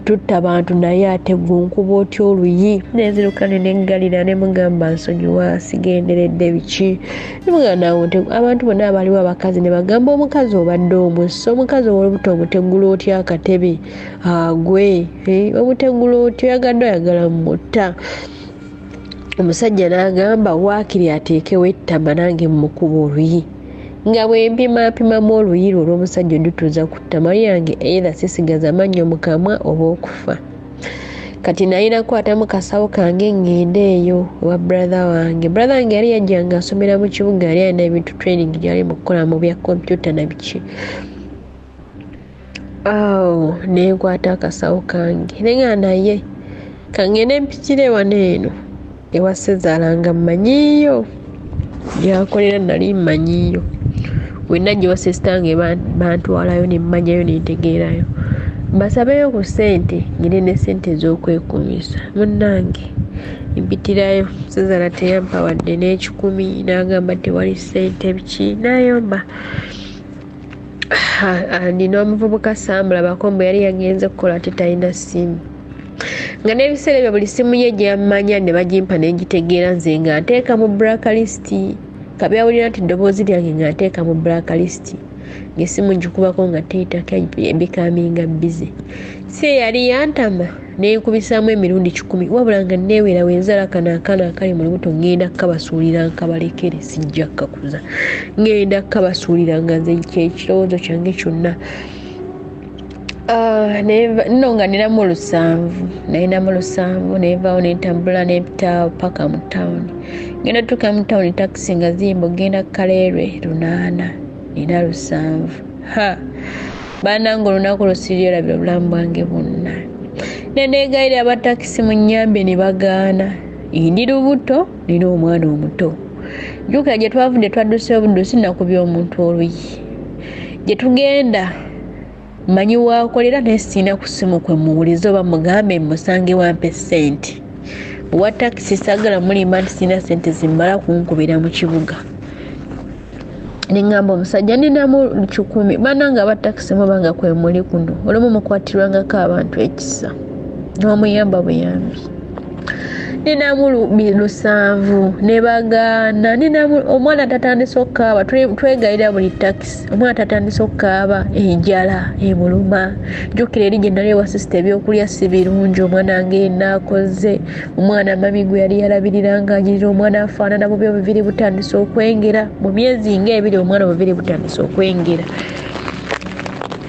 tutta bantu, naye ate gwe nkuba otya oluyi?" Nenziruka neneggalira, ne mugamba, "Nsonyiwa, sigenderedde biki." Nemugamba nawe nti abantu bonna abaliwo abakazi ne bagamba, "Omukazi obadde omusse, omukazi ow'olubuto omutegula otya akatebe agwe? Omutegula otya? Oyagadde oyagala mutta?" Omusajja n'agamba waakiri ateekewo ettama nange mmukuba oluyi. Nga bwe mpimaapimamu oluyi lwo olw'omusajja odutuuza ku ttama lyange, either sisigaza mannyo mu kamwa oba okufa. Kati nalina kukwatamu kasawo kange ŋŋende eyo ewa brother wange. Brother wange yali yajjanga asomera mu kibuga, yali alina ebintu training gyali mu kukola mu bya kompyuta na biki. Awo nenkwata akasawo kange nenga naye kangende mpikire wano eno ewa sezaala nga mmanyiiyo gyakolera. Nali mmanyiiyo wenna gye wa sisita wange, bantwalayo nemmanyayo nentegeerayo. Mbasabeyo ku ssente ngire ne ssente ez'okwekuumisa. Munnange mpitirayo, Ssezaala teyampa wadde n'ekikumi, n'agamba tewali ssente biki, n'ayomba. Nina omuvubuka saamulabako mbu yali yagenze kukola ate talina ssimu. Nga n'ebiseera ebyo buli ssimu ye gy'ammanya ne bagimpa ne ngitegeera nze nga nteeka mu blacklist. Kabi awulira nti eddoboozi lyange nga nteeka mu blacklist. Ng'essimu ngikubako nga teyitako ebikaminga busy. Si eyali yantama nenkubisaamu emirundi 100 wabula nga neewera wenzala kano akaana akali mu lubuto ngenda kukabasuulira nkabalekere, sijja kukakuza, ngenda kukabasuulira nga nze kyekirowoozo kyange kyonna. Nno nga ninamu 7, nalinamu 7, nenvaawo nentambula nempita paka mu tawuni. Ngenda tuuka mu tawuni takisi nga ziyimba okugenda Kaleerwe 8, nina 7. Ha! Bannange olunaku olwo siryerabira obulamu bwange bwonna. Ne neegayirira aba takisi munnyambe ne bagaana. Ndi lubuto, nina omwana omuto. Jjukira gye twavudde twadduse obuddusi nakubye omuntu oluyi. Gye tugenda mmanyi waakolera naye sirina ku ssimu kwe muwulize oba mugambe musange wampe ssente. Owa takisi saagala mulimba nti sirina ssente zimmala kunkubira mu kibuga. Ne ŋŋamba omusajja ninamu 100. Bannange aba takisi muba nga kwe muli kuno, olumu mukwatirwangako abantu ekisa n'omuyamba buyambi. Ninamu 7 ne bagaana. Ninamu omwana tatandise okukaaba, twegayirira buli takisi, omwana tatandise okukaaba, enjala emuluma. Jjukira eri gye nali ewa sisita ebyokulya si birungi, omwana ng'enna akoze, omwana mami gwe yali yalabirira ng'anyirira, omwana afaanana bubi, obuviri butandise okwengera. Mu myezi ng'ebiri omwana obuviri butandise okwengera.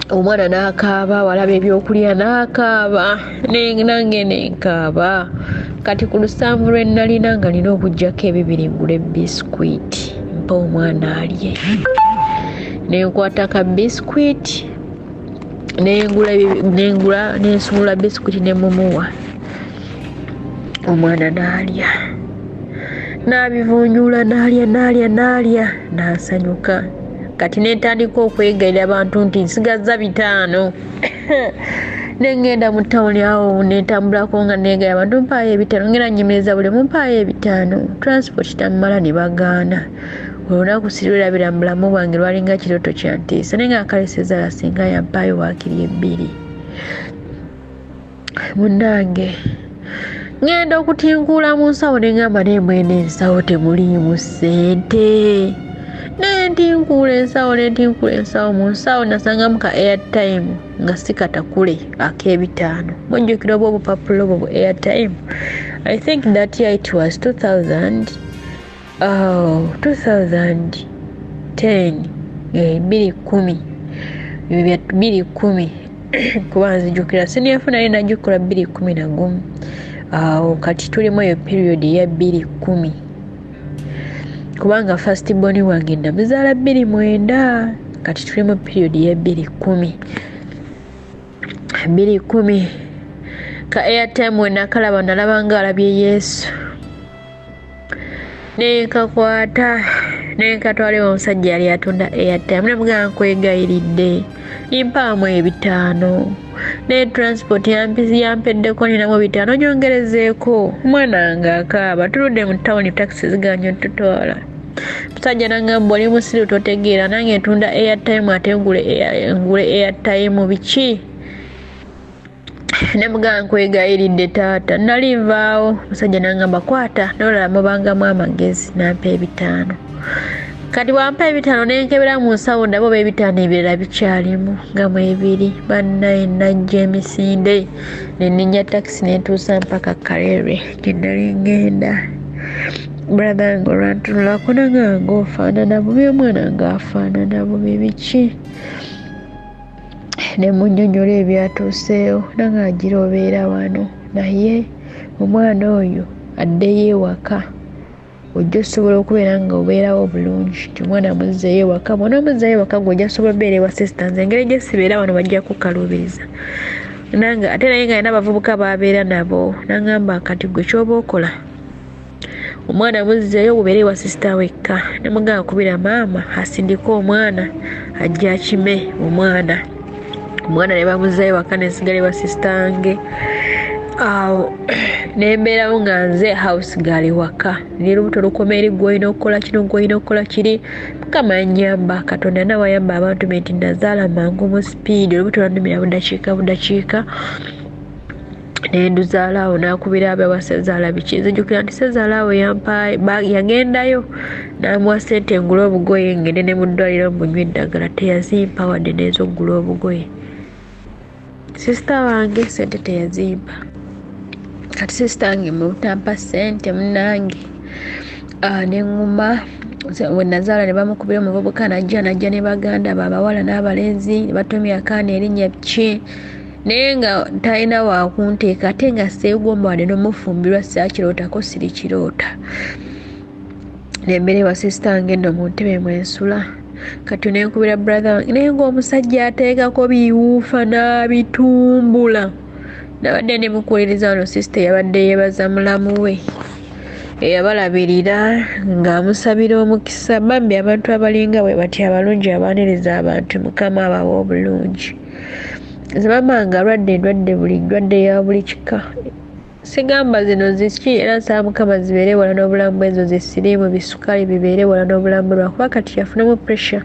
Omwana n'akaaba, walaba ebyokulya n'akaaba, nange ne nkaaba. Kati ku 7 lwe nalina nga nina okuggyako ebibiri ngule bisikuiti mpa omwana alye. Ne nkwata ka bisikuiti nengula nensumulula bisikuiti ne mumuwa, omwana n'alya, n'abivunjuula n'alya n'alya n'alya n'asanyuka. Kati ne ntandika okwegayirira abantu nti nsigazza 5. Ne ŋŋenda mu tawuni awo ne ntambulako nga neegayira abantu mpaayo 5, ngenda nnyimiriza buli omu mpaayo 5, transport tammala ne bagaana. Olunaku sirwerabira mu bulamu bwange, lwalinga kirooto kya ntiisa, naye nga kale Ssezaala singa yampaayo waakiri 2. Munnange ŋŋenda okutinkuula mu nsawo ne ŋŋamba naye mwene ensawo temuliimu ssente. Ne ntinkuula ensawo, ne ntinkuula ensawo, mu nsawo nasangamu ka airtime nga si katakule ak'ebitaano. Mujjukira oba obupapula obwo bu airtime? I think that year it was 2000, oh, 2010, 2010, ebyo bya 2010, kuba nzijukira senior four nali nagikola 2011. Awo kati tulimu eyo period eya 2010, kubanga first born wange namuzaala 2009. Kati tuli mu period ya 2010, 2010. Ka airtime we nakalaba nalaba nga alabye Yesu. Nenkakwata nenkatwala ewa omusajja yali atunda airtime, nemugamba nkwegayiridde mpaamu 5, ne transport yampeddeko, ninamu 5 nyongerezeeko, omwana wange akaaba, tuludde mu tawuni takisi ziganye otutwala. Musajja nangamba oli musiru totegeera, nange ntunda airtime ate ngule airtime biki? Ne mugamba nkwegayiridde taata, nali nvaawo. Musajja nangamba kwata n'olala mubangamu amagezi, nampa 5. Kati bwampa 5 nenkebera mu nsawo ndaba oba 5 ebirala bikyalimu nga mwebiri. Bannaye najja emisinde ne nninnya takisi nentuusa mpaka Kaleerwe gye nali ŋŋenda. Brother wange olwantunulako nangamba ng'ofaanana bubi, omwana ng'afaanana bubi biki? Ne munnyonnyola ebyatuuseewo, nangamba gira obeera wano naye omwana oyo addeyo ewaka, ojja osobola okubeera nga obeerawo bulungi, nti omwana muzzeeyo ewaka, bw'onoomuzzayo ewaka gwe ojja sobola obeera ewa sister, nze engeri gye sibeera wano bajja kukaluubiriza. Nange ate naye nga alina abavubuka b'abeera nabo, nangamba kati gwe ky'oba okola omwana muzzeeyo obeere ewa sisita wekka. Ne mugamba kubira maama asindike omwana ajje akime omwana. Omwana ne bamuzzayo waka, nensigala ewa sisita wange awo, nembeerawo nga nze house girl waka. Ndi lubuto lukoma eri, gwolina okukola kino, gwolina okukola kiri. Mukama yanyamba, Katonda nawe ayamba abantu be nti nazaala mangu mu sipiidi. Olubuto lwannumira budakiika budakiika, nenduzaala awo. Nakubira abe wasezaala biki, nzijukira nti sezaala awo yampa, yagendayo namuwa sente ngula obugoye ngende ne mu ddwaliro mbunywa eddagala. Teyazimpa wadde nezokugula obugoye. Sisita wange sente teyazimpa. Kati sisita wange mubutampa sente, munange, neŋŋuma. We nazaala ne bamukubira omuvubuka, najja ne baganda be abawala n'abalenzi, ne batumya akaana erinnya ki, naye nga talina wakunteeka, ate nga seegomba wadde n'omufumbirwa, saakirootako, sirikiroota. Nembeera ewa sisita wange nno mu ntebe mwensula. Kati nenkubira brother wange, naye ng'omusajja ateekako biwuufa n'abitumbula. Nabadde nemukuwuliriza wano, sisita yabadde yeebaza mulamu we eyabalabirira ng'amusabira omukisa. Bambi abantu abalinga bwe batyo abalungi abaaniriza abantu, Mukama abawa obulungi. Nze maama nga alwadde endwadde, buli ndwadde ya buli kika, sigamba zino ziki, era nsaba Mukama zibeere wala n'obulamu bwezo zisiriimu, bisukaali bibeere wala n'obulamu bwe, lwakuba kati yafunamu pressure.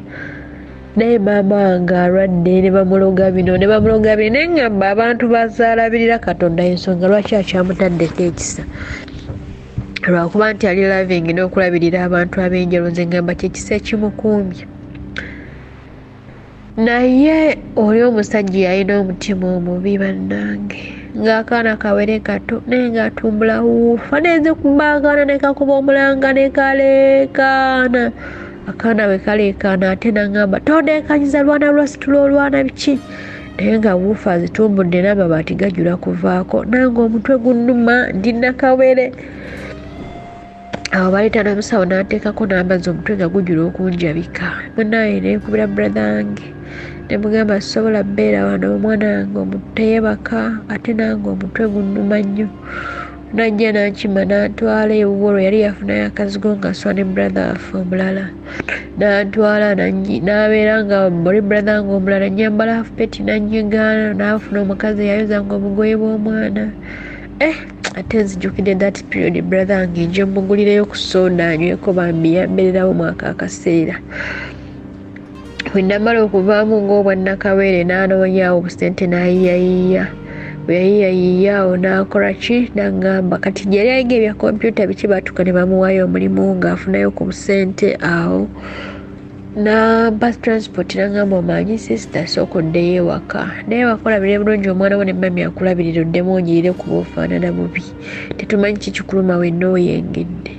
Naye maama wange alwadde, ne bamuloga bino ne bamuloga bino, naye ngamba abantu bazaalabirira Katonda, ensonga lwaki akyamutaddeko ekisa, lwakuba nti ali loving n'okulabirira abantu ab'enjawulo. Nze ngamba kyekisa ekimukuumye. Naye oli omusajja yalina omutima omubi bannange, ng'akaana kawere kato, naye ng'atumbula wuufa nezikuba akaana, ne kakuba omulanga ne kaleekaana. Akaana bwe kaleekaana, ate nangamba tondeekanyiza lwana lwasitula olwana biki, naye nga wuufa azitumbudde n'amabaati gajula kuvaako. Nange omutwe gunnuma, ndi nakawere. Awo baleeta n'omusawo n'ateekako n'amazzi, omutwe nga gujula okunjabika. Munaye nenkubira brother wange nemugamba sobola bbeera wano, omwana wange teyebaka, ate nange omutwe gunnuma nnyo. Najja nankima n'antwala ewuwo, olwo yali yafunayo akazigo nga aswa ne brother waffe omulala, n'antwala n'abeera nga oli brother wange omulala nyambala half-pant, nanyiga n'afuna omukazi eyayozanga obugoye bw'omwana. Ate nzijukidde that period, brother wange nje mugulireyo ku soda anyweko, bambi yambeererawo mwaka akaseera. Bwe namala okuvaamu ng'obwannakawere, n'anoonyaawo obusente n'ayiyayiya. Bwe yayiyayiya awo n'akola ki, n'aŋŋamba kati gye yali ayiga ebya kompyuta biki, baatuuka ne bamuwaayo omulimu ng'afunayo ku busente. Awo nampa transport, n'aŋŋamba omanyi sister, sooka oddeyo ewaka, naye ewaka olabirire bulungi omwana wo ne mami akulabirira, oddemu onyirire kuba ofaanana bubi, tetumanyi kikikuluma wenna oyengedde.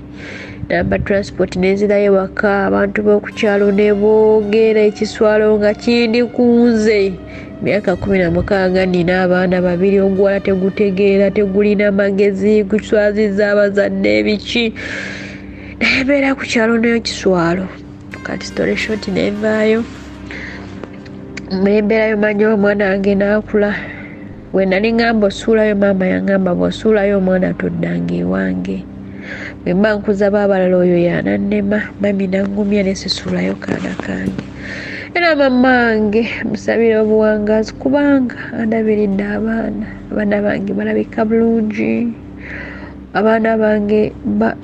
Namba transport nenzirayo ewaka. Abantu b'oku kyalo ne boogera ekiswalo nga kindi ku nze. Myaka 16, nina abaana babiri, oguwala tegutegeera, tegulina magezi, guswaziza abazadde ebiki, naye mbeera ku kyalo nayo kiswalo. Kati story short, nevaayo nembeerayo, manyi omwana wange naakula. Bwe nali ŋŋamba osuulayo, maama yaŋŋamba bw'osuulayo omwana toddanga ewange, bwe mba nkuza baabalala oyo yanannema. Mami naŋŋumya ne sisuulayo kaana kange. Era mama wange musabira obuwangaazi kubanga andabiridde abaana. Abaana bange balabika bulungi, abaana bange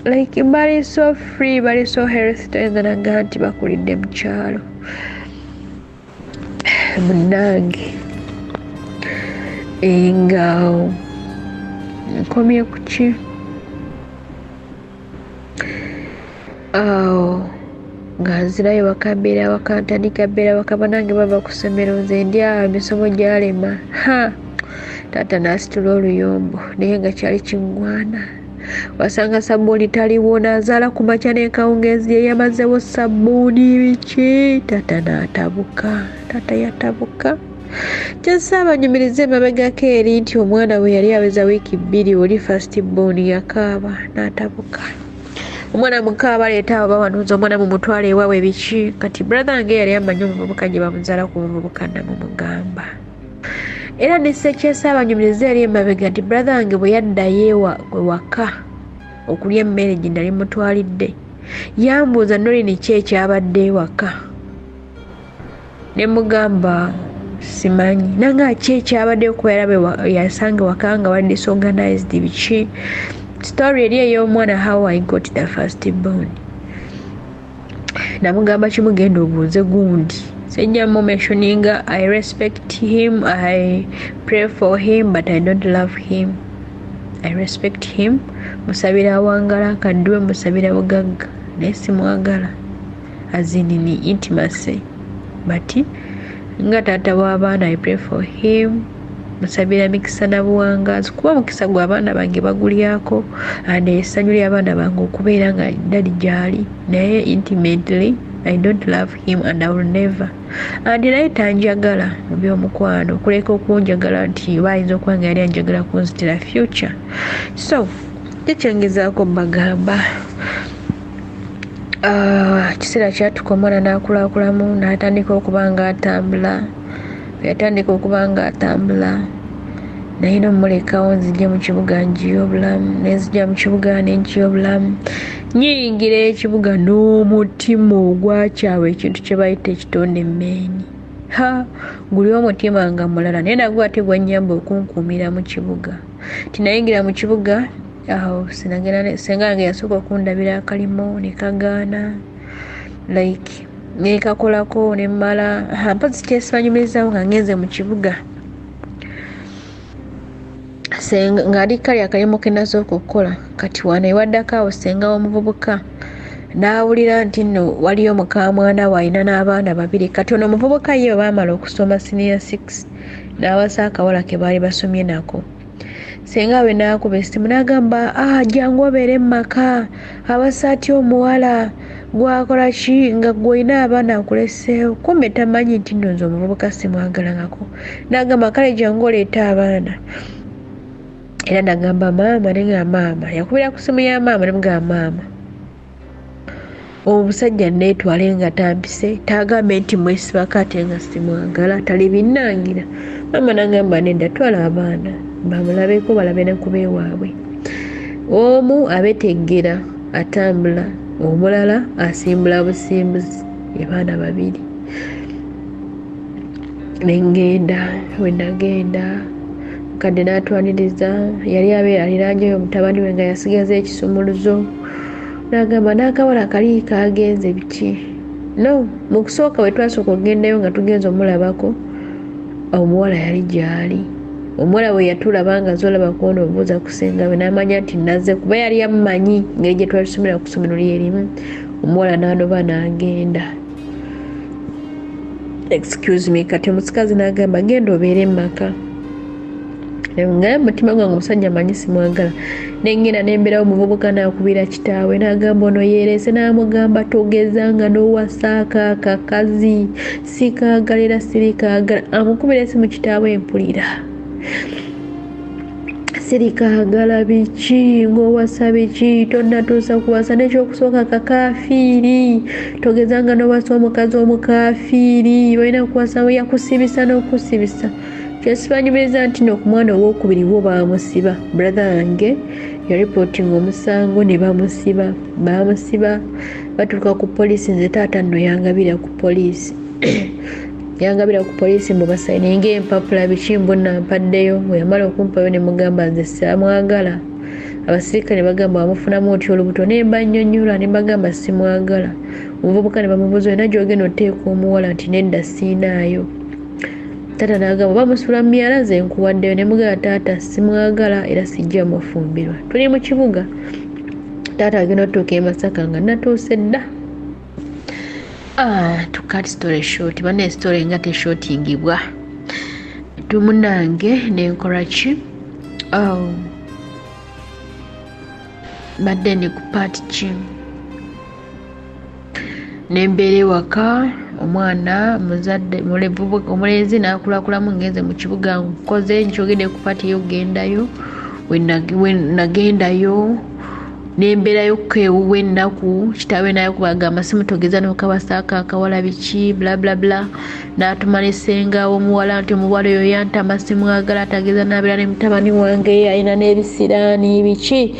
like bali so free, bali so healthy, toyinza naga nti bakulidde mu kyalo. Munnange, nga nkomye ku ki awo, nga nzirayo waka, mbeera waka, ntandika mbeera waka. Banange bava ku ssomero, nze ndi awo emisomo gyalema. Ha, taata n'asitula oluyombo, naye nga kyali kiŋŋwana. Wasanga sabbuuni taliwo, n'azaala ku makya n'ekawungeezi ye yamazewo sabbuuni biki. Taata n'atabuka, taata yatabuka. Kyensaabanyumiriza emabegako eri nti omwana bwe yali aweza wiiki 2, oli first born, yakaaba n'atabuka. Omwana mukaaba, aleeta abo bawanuuza omwana mumutwale ewaabwe biki. Kati brother wange yali amanyi omuvubuka gye bamuzaala ku muvubuka, namumugamba. Era nesekyesaabanyumiriza eri emabega nti brother wange bwe yaddayo ewaka okulya emmere gye nali mutwalidde, yambuuza, "Nolini ki ekyabadde ewaka?" Ne mugamba Simanyi nanga ki ekyabadde, kuba yalabe yasanga waka nga wali disorganized, biki. Story eri ey'omwana, how I got the first born, namugamba kimu, genda obuuze gundi. Sijja mu mentioninga. I respect him, I pray for him, but I don't love him. I respect him, musabira awangala, kaddiwe, musabira bugagga, naye simwagala as in intimacy, but nga taata w'abaana I pray for him, musabira mikisa na buwangaazi, kuba mukisa gwe abaana bange bagulyako and essanyu ly'abaana bange okubeera nga daddy gyali. Naye intimately I don't love him and I will never, and naye tanjagala mu by'omukwano, okuleka okunjagala nti oba ayinza okuba nga yali anjagala kunzitira future. So kikyengezaako mbagamba, kiseera kyatuka omwana n'akulakulamu, n'atandika okuba nga atambula. Yatandika okuba nga atambula, naye nomulekawo nzijja mu kibuga njiya obulamu. Nenzija mu kibuga nenjiya obulamu, nyingira ekibuga n'omutima ogwakyawa ekintu kye bayita ekitonde emmeeni. Ha, guli omutima nga mulala, naye nagwo ate gwanyamba okunkuumira mu kibuga. Tinayingira mu kibuga awo, sinagenda. Senga yange yasooka okundabira akalimo ne kagaana, like nekakolako nemmala. Mpozi kyesibanyumirizawo nga ngenze mu kibuga ng'ali kali akalimu ke nasooka okukola. Kati wano ewaddako awo, senga w'omuvubuka n'awulira nti nno waliyo mukamwana we alina n'abaana babiri. Kati ono omuvubuka ye bwe baamala okusoma senior six, n'awasa akawala ke baali basomye nako. Senga we n'akuba essimu n'agamba, "Ah, jangu obeere mu maka, awasa atya omuwala gwakola ki nga gwe olina abaana akuleseewo?" Kumbe tamanyi nti nno nze omuvubuka simwagalangako. N'agamba, "Kale jangu oleete abaana." Era nagamba maama, nengamba maama, yakubira ku ssimu ya maama, nemugamba, "Maama, omusajja neetwale nga tampise, tagambe nti mwesibako ate nga simwagala, tali binnangira." Maama nagamba, "Nedda, twala abaana bamulabeko, balabe nekuba ewaabwe. Omu abeteggera atambula, omulala asimbula busimbuzi, abaana babiri." Nengenda. We nagenda, mukadde n'atwaniriza. Yali abeera aliranjayo mutabani we nga yasigaza ekisumuluzo, n'agamba n'akawala kali kagenze biki. No mu kusooka bwe twasooka okugendayo nga tugenza omulabako, omuwala yali gyali. Omuwala bwe yatulaba nga zolaba kuona obuuza kusenga we, n'amanya nti nazze, kuba yali yamumanyi ngeri gye twali tusomera ku ssomero lyerimu. Omuwala n'anoba n'agenda. Excuse me. Kati omusikazi n'agamba, "Genda obeere mu maka." Nga mutima gwange omusajja manyi simwagala, nengenda nembeerawo. Omuvubuka nakubira kitaawe n'agamba, "Ono yeerese." N'amugamba, "Togezanga n'owasaako akakazi, sikaagala era sirikaagala." Amukubira esimu kitaawe, empulira, "Sirikaagala biki ng'owasa biki? Tonnatuusa kuwasa. Nekyokusooka kakafiiri, togezanga n'owasa omukazi omukafiiri, balina kuwasa yakusibisa n'okusibisa." Kyesibanyumiriza nti no ku mwana owokubiri wo bamusiba. Brother wange yaripootinga omusango ne bamusiba. Bamusiba, batuuka ku poliisi. Nze taata nno yangabira ku poliisi, yangabira ku poliisi mbu basayininga empapula biki, mbu nampaddeyo. Bwe yamala okumpayo ne mugamba, "Nze samwagala." Abasirikale ne bagamba, "Wamufunamu otya olubuto?" Ne mbanyonyola, ne mbagamba simwagala. Omuvubuka ne bamubuuza, "Olina gyogenda oteeka omuwala?" Nti, "Nedda, siinaayo." Taata n'agamba, "Bamusula mu myala, nze nkuwaddeyo." Ne mugamba, "Taata, simwagala era sijja mufumbirwa." Tuli mu kibuga, taata agenda otuuka e Masaka nga natuuse dda. Ah, to cut story short, bana, story nga teshotingibwa, tumunange nenkola ki? Oh, badde ndi ku part ki? Nembeera ewaka, omwana muzadde omulenzi nakulakulamu. Ngenze mu kibuga, nkoze nkyogedde ku part eyokugendayo. Wenagendayo nembeerayo ewuwe ennaku. Kitaawe naye kubagamba, "Simutogeza nokabasaako akawala biki, bla bla bla." N'atuma ne ssenga w'omuwala nti, "Omuwala oyo yantama, simwagala, tageza nabeera ne mutabani wange, alina n'ebisiraani biki."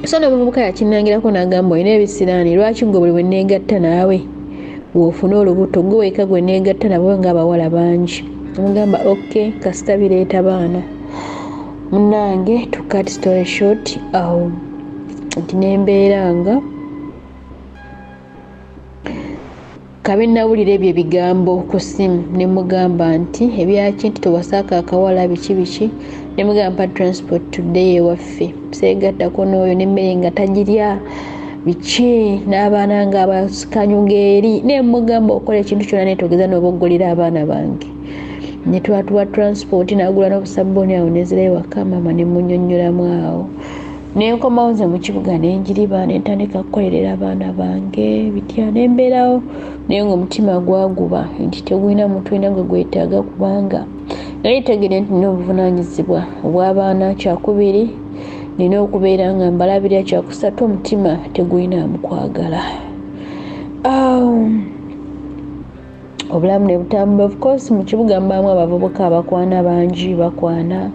So n'omuvubuka yakinangirako n'agamba, "Olina ebisiraani, lwaki gwe buli bwe neegatta naawe?" W'ofuna olubuto gwe weka gwe neegatta nabo ng'abawala bangi. Mugamba ok, kasita bireeta baana. Munnange, to cut story short, awo nti nembeera nga kabe nawulira ebyo ebigambo ku ssimu, ne mugamba nti ebyaki, nti towasaako akawala, biki biki, ne mugamba mpa transport tuddeyo ewaffe, seegattako n'oyo, n'emmere nga tagirya, biki, n'abaana nga abasikanyuga eri. Ne mugamba okola ekintu kyonna netogeza n'oboggolera abaana bange. Ne twatuwa transport, n'agula n'obusabbuuni awo, nezirayo waka. Maama ne munyonnyolamu awo, nenkomawo nze mu kibuga, nenjiriba, nentandika kukolerera abaana bange bitya, nembeerawo. Naye nga omutima gwaguba nti tegulina muntu olina gwe gwetaaga, kubanga nali tegere nti nina obuvunaanyizibwa obw'abaana, kyakubiri nina okubeera nga mbalabirira, kyakusatu omutima tegulina mukwagala. Obulamu ne butambula. Of course mu kibuga mubaamu abavubuka abakwana bangi, bakwana,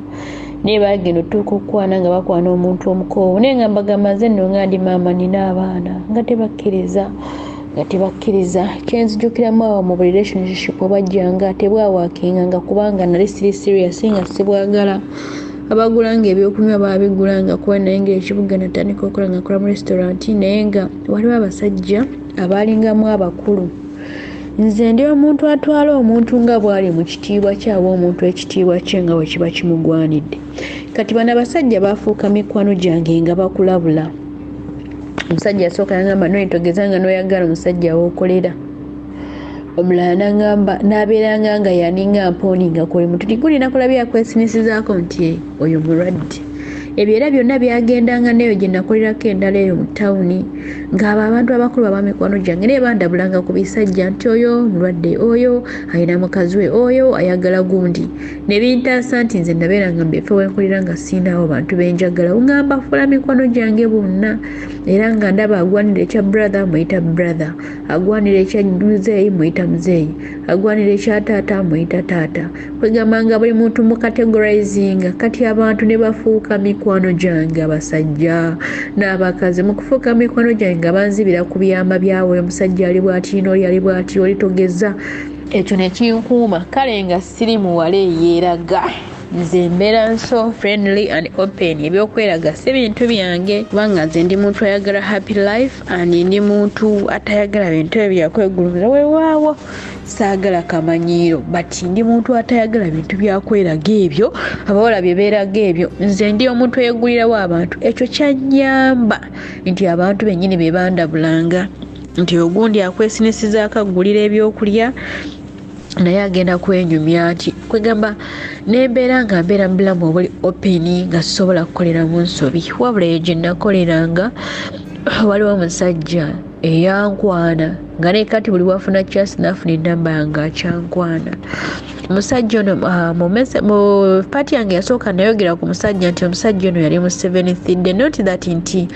naye bagenda otuuka okukwana nga bakwana omuntu omukoowu. Naye nga mbagamba nze nno nga ndi maama, nina abaana, nga tebakkiriza, nga tebakkiriza. Kyenzijukiramu awo mu relationship obwajjanga tebwawakinga, nga kubanga nali siri serious, nga sibwagala. Abagulanga ebyokunywa babigulanga kuba, naye nga ekibuga natandika okukola nga nkola mu restaurant, naye nga waliwo abasajja abaalingamu abakulu. Nze ndi omuntu atwala omuntu nga bw'ali mu kitiibwa kye, awa omuntu ekitiibwa kye nga bwe kiba kimugwanidde. Kati bano abasajja bafuuka mikwano gyange nga bakulabula. Omusajja asooka yangamba, noyitogeza nga noyagala omusajja w'okolera. Omulala nangamba n'abeeranga nga yaninga mpooni nga kuli muntu tigulina kulabya akwesinisizaako nti oyo mulwadde. Ebyo era byonna byagendanga neeyo gye nakolerako endala eyo mu tawuni, ng'abo abantu abakulu abamikwano gyange naye bandabulanga ku bisajja nti oyo mulwadde, oyo alina mukazi we, oyo ayagala gundi, ne bintaasa nti nze nabeeranga mu bifo wenkolera nga siinaawo bantu benjagala, nga mbafuula mikwano gyange bonna. Era nga ndaba agwanira ekya brother, muyita brother, agwanira ekya muzeeyi, muyita muzeeyi, agwanira ekya taata, muyita taata. Kwegamba nga buli muntu mucategorizinga. Kati abantu ne bafuuka mikwano gyange, abasajja n'abakazi. Mu kufuuka mikwano gyange nga banzibira ku byama byabwe, omusajja ali bwati, n'oli ali bwati, oli togeza. Ekyo ne kinkuuma. Kale nga siri muwala eyeeraga, nze mbeera so friendly and open. Ebyokweraga si bintu byange, kubanga nze ndi muntu ayagala happy life and ndi muntu atayagala bintu ebyo byakwegulumiza. Weewaawo saagala kamanyiiro, but ndi muntu atayagala bintu byakweraga ebyo abawala bye beeraga ebyo. Nze ndi omuntu eyegulirawo abantu. Ekyo kyanyamba nti abantu bennyini be bandabulanga nti ogundi akwesinisizaako aggulira ebyokulya, naye agenda kwenyumya. Nti kwegamba nembeera nga mbeera mu bulamu obuli open, nga sisobola kukoleramu nsobi. Wabula eyo gye nakoleranga, waliwo omusajja eyankwana nga naye kati buli wafuna chance nafuna enamba yange akyankwana. Omusajja ono, mu part yange yasooka nayogera ku musajja nti omusajja ono yali mu Seventh Day. Not that nti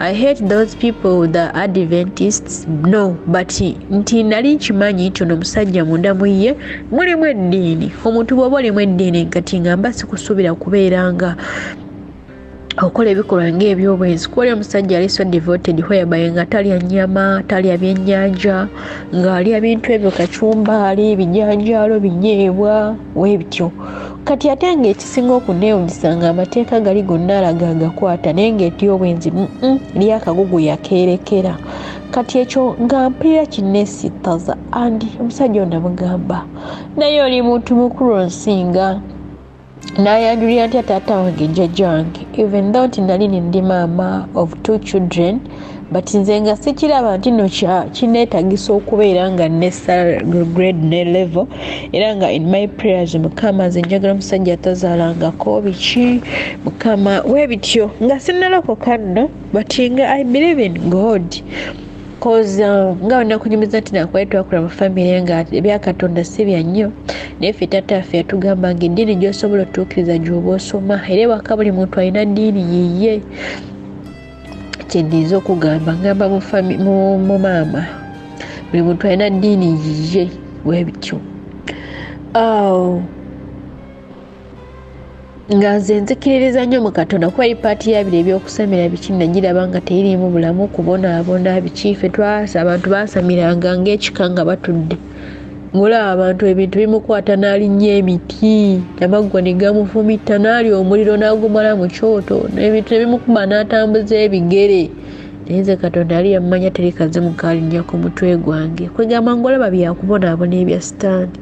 I hate those people, the Adventists, no, but nti nali nkimanyi nti ono omusajja munda mu ye mulimu eddiini. Omuntu bw'oba olimu eddiini, kati nga mba sikusuubira kubeera nga okola ebikolwa ng'ebyobwenzi, kuba oli omusajja ali so devoted, whereby nga talya nnyama, talya byennyanja, ng'alya bintu ebyo, kacumbaali, bijanjaalo, binyeebwa, weebityo. Kati ate ng'ekisinga okuneewunyisa nga amateeka gali gonna alaga agakwata, naye ng'eryobwenzi lyakagugu yakeerekera. Kati ekyo nga mpulira kinneesittaza. And omusajja ono namugamba, naye oli muntu mukulu onsinga. N'ayanjulira ntya taata wange, jjajja wange, even though nti nali ndi maama of two children, but nze nga sikiraba nti no kineetagisa okubeera nga ne grade ne level. Era nga in my prayers, Mukama, nze njagala omusajja atazaalangako, biki, Mukama, weebityo. Nga sinnalokoka nno, but nga I believe in God, cause nga wenakunyumiza nti nakwali twakula mu famire nga ebyakatonda si bya nnyo, naye ffe taata ffe yatugamba nga eddiini gy'osobola otuukiriza gy'oba osoma. Era ewaka buli muntu alina ddiini yiye. Kyendiyinza okugamba, ngamba mu maama buli muntu alina ddiini yiye, webityo. Oh. Nga nze nzikiririza nnyo mu Katonda, kuba eri paati ya bino ebyokusamira biki nagiraba nga teririimu bulamu, kubonaabona biki. Ffe twasa abantu baasamiranga ng'ekika nga batudde, ng'olaba abantu ebintu bimukwata n'alinnya emiti, amaggwa ne gamufumita, n'alya omuliro n'agumala mu kyoto, ebintu ne bimukuba n'atambuza ebigere. Naye nze Katonda yali yammanya teri kazimu kalinnya ku mutwe gwange. Kwegamba ng'olaba byakubonaabona ebya sitaani.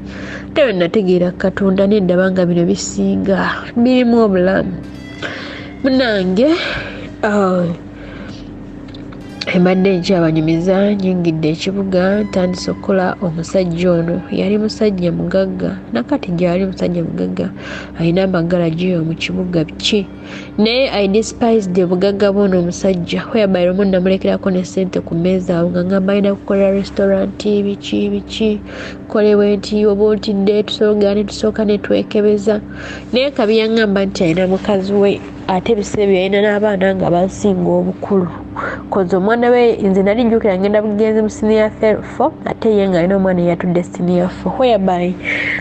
Ate bwe nategeera Katonda ne ndaba nga bino bisinga birimu obulamu. Munange, oh, mbadde nkyabanyumiza, nyingidde ekibuga, ntandise okukola. Omusajja ono yali musajja mugagga, nakati gyali musajja mugagga, alina amagalagi eyo mu kibuga biki. Naye I despised obugagga bw'ono omusajja, whereby lumu namulekerako ne ssente ku mmeeza awo nga ngamba alina kukolera restaurant biki biki, kolebwe nti oba otidde tusobola ne tusooka ne twekebeza. Naye kabi yaŋŋamba nti alina mukazi we, ate ebiseera ebyo yalina n'abaana nga bansinga obukulu, koze omwana we nze nali njukira ngenda bugenzi mu senior 4, ate ye ng'alina omwana eyatudde senior 4, whereby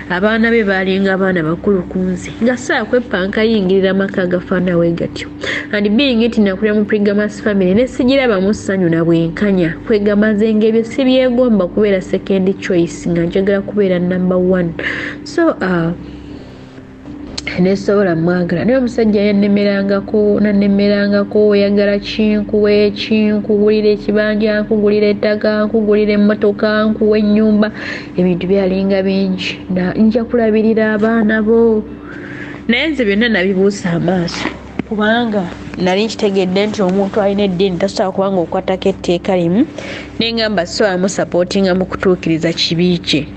abaana be baalinga abaana bakulu ku nze, nga saa kwepanka yingirira amaka agafaana we gatyo. And being nti nakulira mu polygamous family, ne sigirabamu ssanyu na bwenkanya, kwegamba nze ng'ebyo sibyegomba kubeera second choice, nga njagala kubeera number one. So nesobola mwagala, naye omusajja yannemerangako nannemerangako, oyagala kinkuwe kinkugulira ekibanja, nkugulira ettaka, nkugulira emmotoka, nkuwa ennyumba. Ebintu byalinga bingi, nja kulabirira abaana bo. Naye nze byonna nabibuusa amaaso, kubanga nali nkitegedde nti omuntu alina eddiini tasobola kubanga okwatako etteeka limu, nengamba sobola musapootinga mu kutuukiriza kibi kye.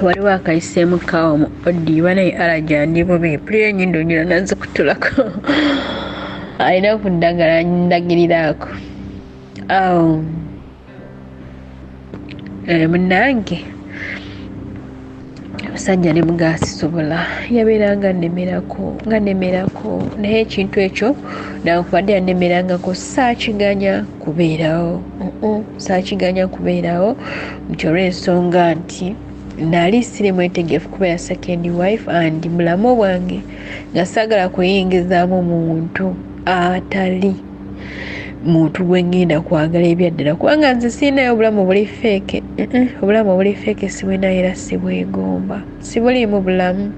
Waliwo akayiseemu kaawo mu odiyo banaye alaja ndi bubi, mpulira enyindo njula nazikutulako, alina ku ddagala ndagiriraako awo. Munange omusajja ne mugaasisobola, yabeeranga nnemerako nga nnemerako, naye ekintu ekyo nankubadde yannemerangako saakiganya kubeerawo, saakiganya kubeerawo nti olw'ensonga nti nali siri mwetegefu kubeera second wife, and mulamu bwange nga saagala kuyingizaamu muntu atali muntu gwe ngenda kwagala ebyaddala, kubanga nze sirinayo obulamu buli fake. Obulamu obuli fake sibwinayo era sibwegomba, sibuliimu bulamu.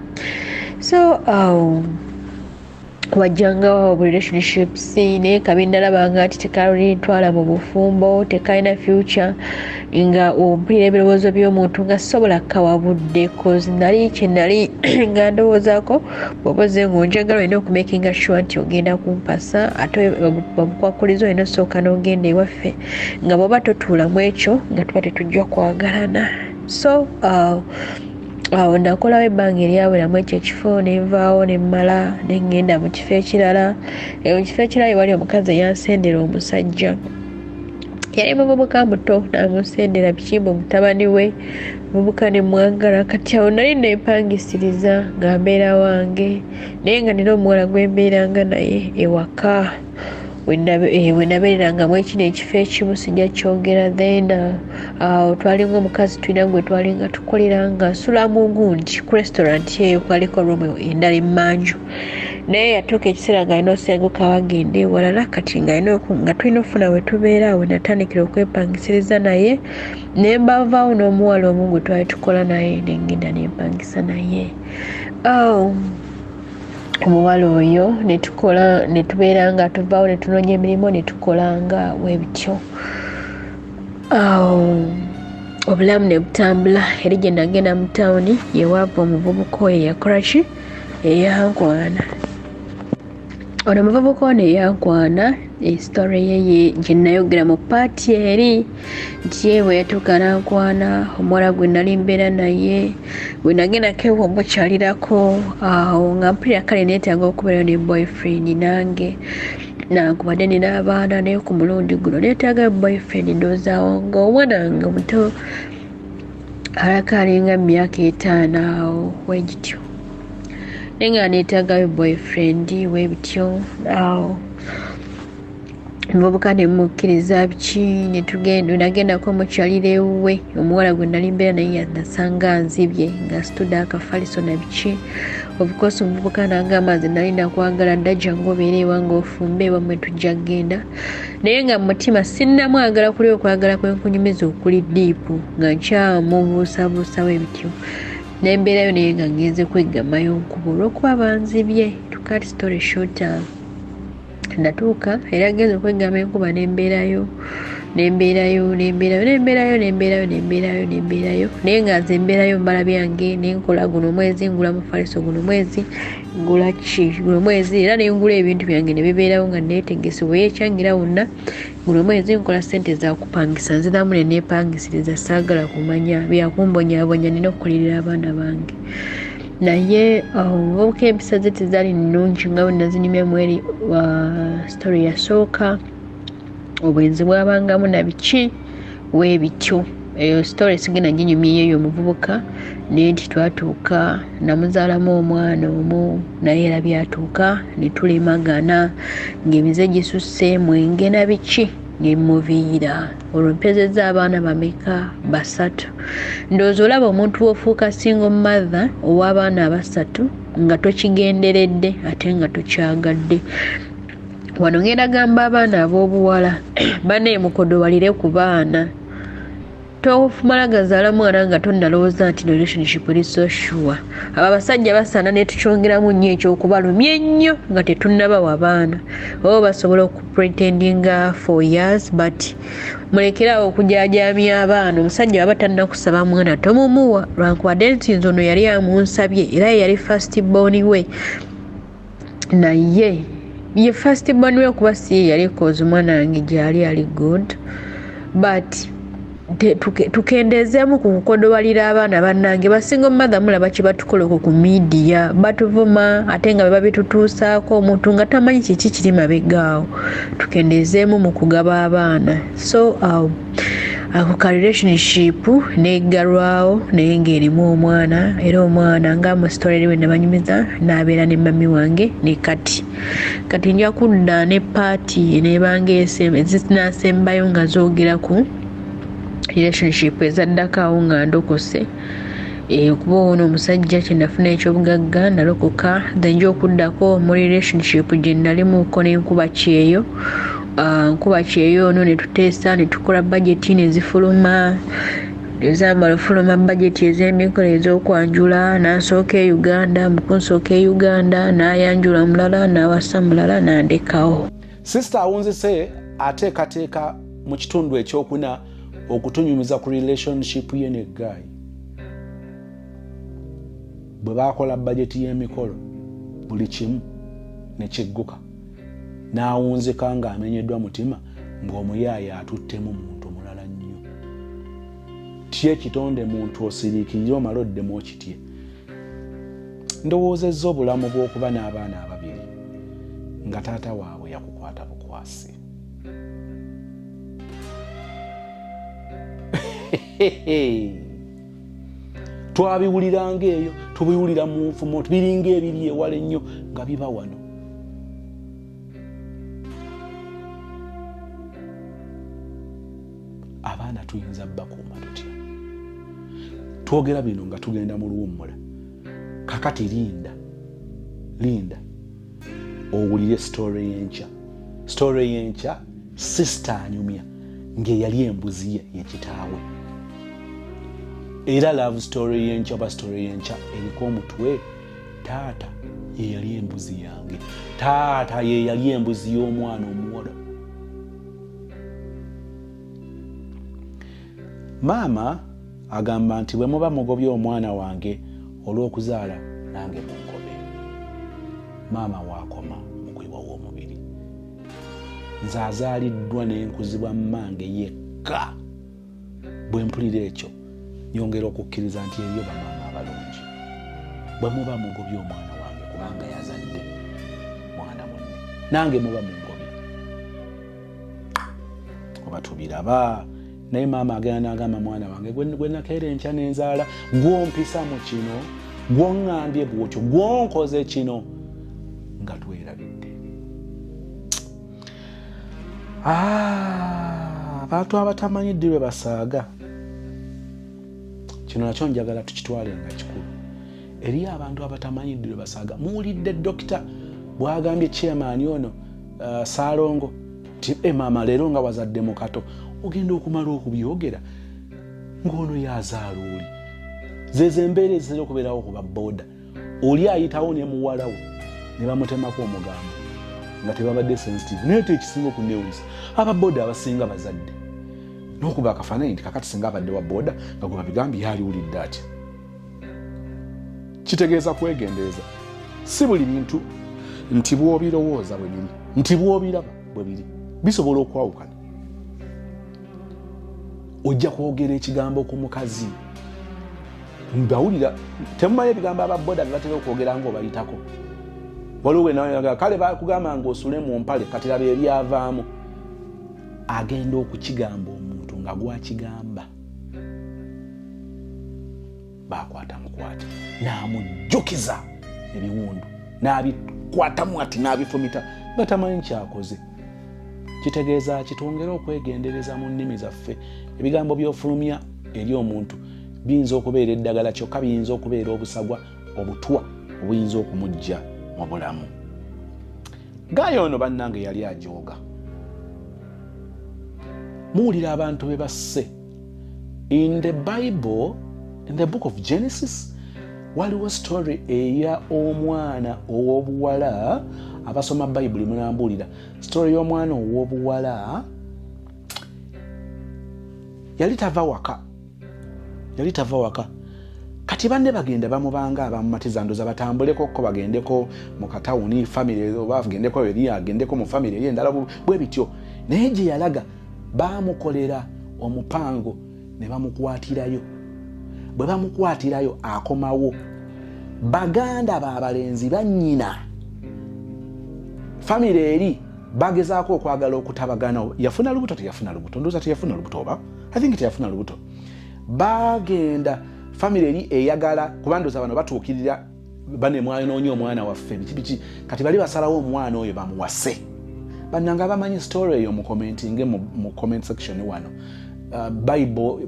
So wajjangawo relationships, naye kabi nalabanga nti tekalintwala mu bufumbo, tekalina future, nga ompulira ebirowoozo by'omuntu nga sobola kawa budde, cause nali kyenali nga ndowoozaako, bw'oba ozze ng'onjagala olina okumakinga sure nti ogenda kumpasa, ate obukwakulizo olina osooka n'ogenda ewaffe, nga bw'oba totuulamu ekyo nga tuba tetujja kwagalana. So awo nakolawo ebbanga eryaweramu ekyo ekifo, nenvaawo nemmala nengenda mu kifo ekirala. Mu kifo ekirala ewali omukazi eyansendera omusajja, yali muvubuka muto, namusendera bikimba mutabani we muvubuka nemwagala. Kati awo nali nempangisiriza nga mbeera wange, naye nga nina omuwala gwembeeranga naye ewaka wenabeererangamu ekino ekifo ekimu, sijja kyogera. Then awo twalinga omukazi tulina gwe twalinga tukolera nga nsula mu gundi ku restaurant eyo, kwaliko room endala emmanju, naye yatuuka ekiseera nga alina osenguka wagenda ewalala. Kati nga tulina okufuna we tubeera, awo natandikira okwepangisiriza naye, ne mbavaawo n'omuwala omu gwe twali tukola naye, nengenda nempangisa naye omuwala oyo, netukola netubeera nga tuvaawo netunoonya emirimu netukolanga webityo. Obulamu ne butambula. Eri gye nagenda mu tawuni yewaava omuvubuka oyo eyakolaki, eyankwana. Ono omuvubuka ono eyankwana, esitore ye gye nayogera mu paati eri nti ye bwe yatuuka nankwana omuwala gwe nali mbeera naye, bwe nagendako ewa omukyalirako awo nga mpulira kale neetaaga okubeera ne boyfriend nange, nankubadde nina abaana, naye ku mulundi guno neetaaga boyfriend. Ndowooza awo nga omwana wange omuto alaka alinga mu myaka 5 awo wegityo, naye nga neetaagayo boyfriend webityo. Awo Muvubuka ne mukkiriza biki ne tugenda, nagendako mukyalira ewuwe omuwala gwe nali mbeera naye nasanga nzibye nga situdde akafaliso na biki. Of course omuvubuka n'agamba nze nali nakwagala dda, jangu obeere ewange ofumbe ewammwe tujja kugenda. Naye nga mu mutima sinnamwagala kuli okwagala kwe nkunyumiza okuli diipu, nga nkyamubuusabuusawo ebityo. Nembeerayo naye nga ngenze kweggamayo nkuba olw'okuba banzibye. To cut story short, natuuka era genze okweggama enkuba nembeerayo, nembeerayo, nembeerayo, nembeerayo, nembeerayo, nembeerayo, nembeerayo. Naye nga nze mbeerayo mbala byange, nenkola guno omwezi ngula mufaliso, guno omwezi ngula ki, guno omwezi era nengula ebintu byange ne bibeerawo nga neetegese bwe yeekyangira wonna. Guno omwezi nkola ssente zakupangisa, nziramu ne neepangisiriza, saagala kumanya byakumbonyaabonya, nina okukolirira abaana bange. Naye omuvubuka empisa ze tezaali nnungi nga bwe nazinyumya mu eri story yasooka, obwenzi bwabangamu na biki weebityo. Eyo story sigenda ginyumya eyo omuvubuka, naye nti twatuuka namuzaalamu omwana omu, naye era byatuuka ne tulemagana ng'emize gisusse mwenge na biki ne muviira. Olwo mpezezza abaana bameka? 3. Ndowooza olaba omuntu w'ofuuka single mother ow'abaana 3 nga tokigenderedde ate nga tokyagadde. Wano ngenda gamba abaana ab'obuwala banne mukodowalire ku baana, tofumala gazaala mwana nga tonnalowooza nti no relationship eri so sure. Abo abasajja basaana ne tukyongeramu nnyo ekyokubalumya ennyo nga tetunnabawa baana, oba basobola okupretendinga for years, but mulekerawo okujaajaamya abaana. Omusajja waba tannakusaba mwana tomumuwa, lwankubadde nti nze ono yali amunsabye era ye yali first born we, naye ye first born we kuba si ye yali kozi omwana wange gyali ali good, but tukendeezeemu ku kukodowalira abaana. Bannange basinga mother mulaba kye batukola okwo ku media, batuvuma ate nga bwe babitutuusaako omuntu nga tamanyi kiki kiri mabegaawo. Tukendeezeemu mu kugaba abaana. So ako ka relationship neggalwawo naye ng'erimu omwana, era omwana nga mu story eri bwe nabanyumiza n'abeera ne mami wange ne kati. Kati nja kudda ne part eneebanga ezinaasembayo nga zoogera ku relationship ezaddako awo nga ndokose. Kuba ono omusajja kye nafuna ekyobugagga nalokoka, then nja okuddako mu relationship gye nalimuko n'enkuba kyeyo. Nkuba kyeyo ono ne tuteesa ne tukola budget ne zifuluma, ezamala ofuluma budget ez'emikolo ez'okwanjula, n'asooka e Uganda, mu kunsooka e Uganda n'ayanjula mulala, n'awasa mulala n'andekawo. Sister awunzise ateekateeka mu kitundu ekyokuna okutunyumiza ku relationship ye ne guy bwe baakola bajeti y'emikolo, buli kimu ne kigguka, n'awunzika ng'amenyeddwa mutima ng'omuyaaye atuttemu muntu mulala nnyo. Tya ekitonde muntu, osiriikirire omale oddemu okitye. Ndowoozezza obulamu bw'okuba n'abaana ababiri nga taata waabwe yakukwata bukwasi. Twabiwuliranga eyo, tubiwulira mu nfumo, biringa ebiri ewala ennyo nga biba wano. Abaana tuyinza bakuuma tutya? Twogera bino nga tugenda mu luwummula. Kakati linda, linda owulire story y'enkya. Story y'enkya, sister anyumya ng'eyali embuzi ye ye kitaawe. Era love story y'enkya oba story y'enkya eriko omutwe taata ye yali embuzi yange, taata ye yali embuzi y'omwana omuwala. Maama agamba nti bwe muba mugobye omwana wange olw'okuzaala, nange mungobe. Maama waakoma mu kuyiwawo omubiri. Nze azaaliddwa n'enkuzibwa mmange yekka, bwe mpulira ekyo nyongera okukkiriza nti eriyo bamaama abalungi. Bwe muba mugobye omwana wange kubanga yazadde mwana munne, nange muba mungobye. Oba tubiraba. Naye maama agenda n'agamba, mwana wange gwe nakeera enkya n'enzaala, gwompisa mu kino, gwoŋŋambye bwotyo, gwonkoze kino, nga twerabidde. Ah, abantu abatamanyi ddi lwe basaaga kino nakyo njagala tukitwale nga kikulu eriyo abantu abatamanyi ddi lwe basaaga muwulidde dokita bwagambye chairman ono saalongo nti e maama leero nga wazadde mu kato ogenda okumala okubyogera ng'ono yazaala oli zezo embeera ezitera okubeerawo ku babbooda oli ayitawo ne muwala we ne bamutemako omugambo nga tebabadde sensitive naye te ekisinga okunewunyisa ababoda abasinga bazadde n'okuba akafaananyi nti kakati singa abadde wa boda nga gwe babigambye yaliwulidde atya kitegeeza kwegendereza si buli bintu nti bw'obirowooza bwe biri nti bw'obiraba bwe biri bisobola okwawukana ojja kwogera ekigambo ku mukazi mbawulira temumanyi ebigambo ababoda byebatera okwogera nga obayitako waliwo kale bakugamba nga osule mu mpale kati laba ebyavaamu agenda okukigamba omuntu nga gwakigamba bakwata mukwate n'amujjukiza ebiwundu n'abikwatamu ati n'abifumita nga tamanyi kyakoze kitegeeza ki twongere okwegendereza mu nnimi zaffe ebigambo by'ofulumya eri omuntu biyinza okubeera eddagala kyokka biyinza okubeera obusagwa obutwa obuyinza okumujja mu bulamu gaaya ono bannange yali ajooga muwulira abantu be basse in the bible in the book of genesis waliwo story eya omwana ow'obuwala abasoma bayibuli munambuulira story y'omwana ow'obuwala yali tava waka yali tava waka kati banne bagenda bamubanga abamumatiza ndoza batambuleko ko bagendeko mu katawuni family oba agendeko eri agendeko mu family eri endala bwe bityo naye gye yalaga baamukolera omupango ne bamukwatirayo bwe bamukwatirayo akomawo baganda babalenzi bannyina famire eri bagezaako okwagala okutabagana yafuna lubuto teyafuna lubuto ndowooza teyafuna lubuto oba i think teyafuna lubuto bagenda famire eri eyagala kuba ndowooza bano batuukirira bane mwanoonya omwana waffe biki biki kati bali basalawo omwana oyo bamuwase bannanga bamanyi story eyo mukomentinge mu comment section wano bible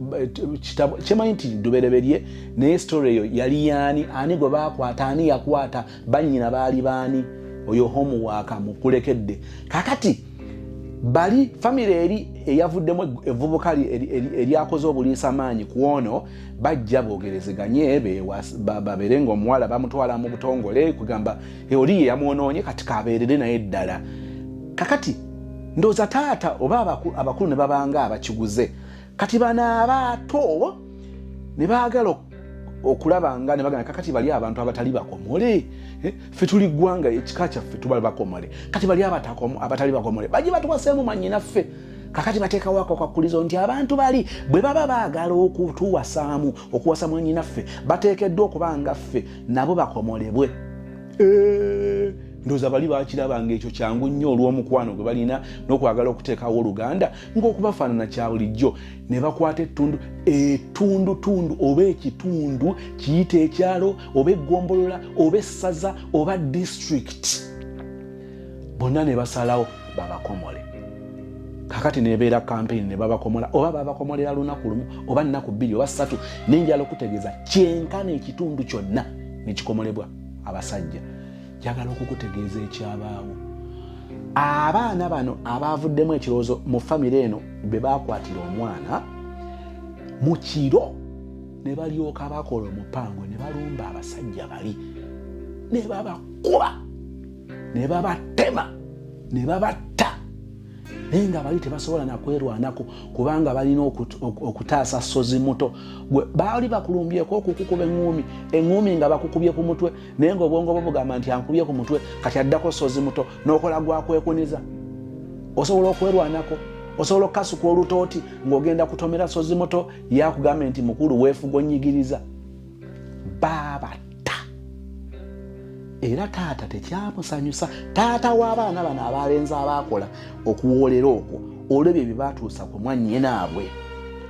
kitabo kyemanyi nti dubereberye naye story eyo yali yaani ani gwe bakwata ani yakwata bannyina baali baani oyo homework mukulekedde kakati bali famire eri eyavuddemu evvubuka eryakoze obuliisa maanyi ku ono bajja boogerezeganye babeere nga omuwala bamutwala mu butongole kugamba oli ye yamwonoonye kati kabeerere naye ddala kakati ndowooza taata oba abakulu ne babanga abakiguze kati bano abaato ne baagala okulaba nga ne bagamba kakati bali abantu abatali bakomole ffe tuli ggwanga ekika kyaffe tuba bakomole kati bali abatali bakomole bajje batuwaseemu mwannyinaffe kakati bateekawo akakwakulizo nti abantu bali bwe baba baagala okutuwasaamu okuwasa mwannyinaffe bateekeddwa okuba nga ffe nabo bakomolebwe ndowooza bali bakiraba ng'ekyo kyangu nnyo olw'omukwano gwe balina n'okwagala okuteekawo oluganda ng'okubafaanana kya bulijjo ne bakwata ettundu etundutundu oba ekitundu kiyite ekyalo oba eggombolola oba essaza oba disitulikiti bonna ne basalawo babakomole kakati nebeera kampeyini ne babakomola oba babakomolera lunaku lumu oba nnaku bbiri oba ssatu nenjala okutegeeza kyenkana ekitundu kyonna nekikomolebwa abasajja njagala okukutegeeza ekyabaawo abaana bano abaavuddemu ekirowoozo mu famire eno be baakwatira omwana mu kiro ne balyoka bakola omupango ne balumba abasajja bali ne babakuba ne babatema ne babatta naye nga bali tebasobola nakwerwanako kubanga balina okutaasa sozi muto gwe baali bakulumbyeko okukukuba eŋŋuumi eŋŋuumi nga bakukubye ku mutwe naye nga obwongo bwo bugamba nti ankubye ku mutwe kati addako sozi muto n'okola gwakwekuniza osobola okwerwanako osobola okukasuka olutooti ng'ogenda kutomera sozi muto yakugambe nti mukulu weefuga onyigiriza baabatta era taata tekyamusanyusa taata w'abaana bano abalenzi abaakola okuwoolera okwo olwebyo bye baatuusa ku mwannyinaabwe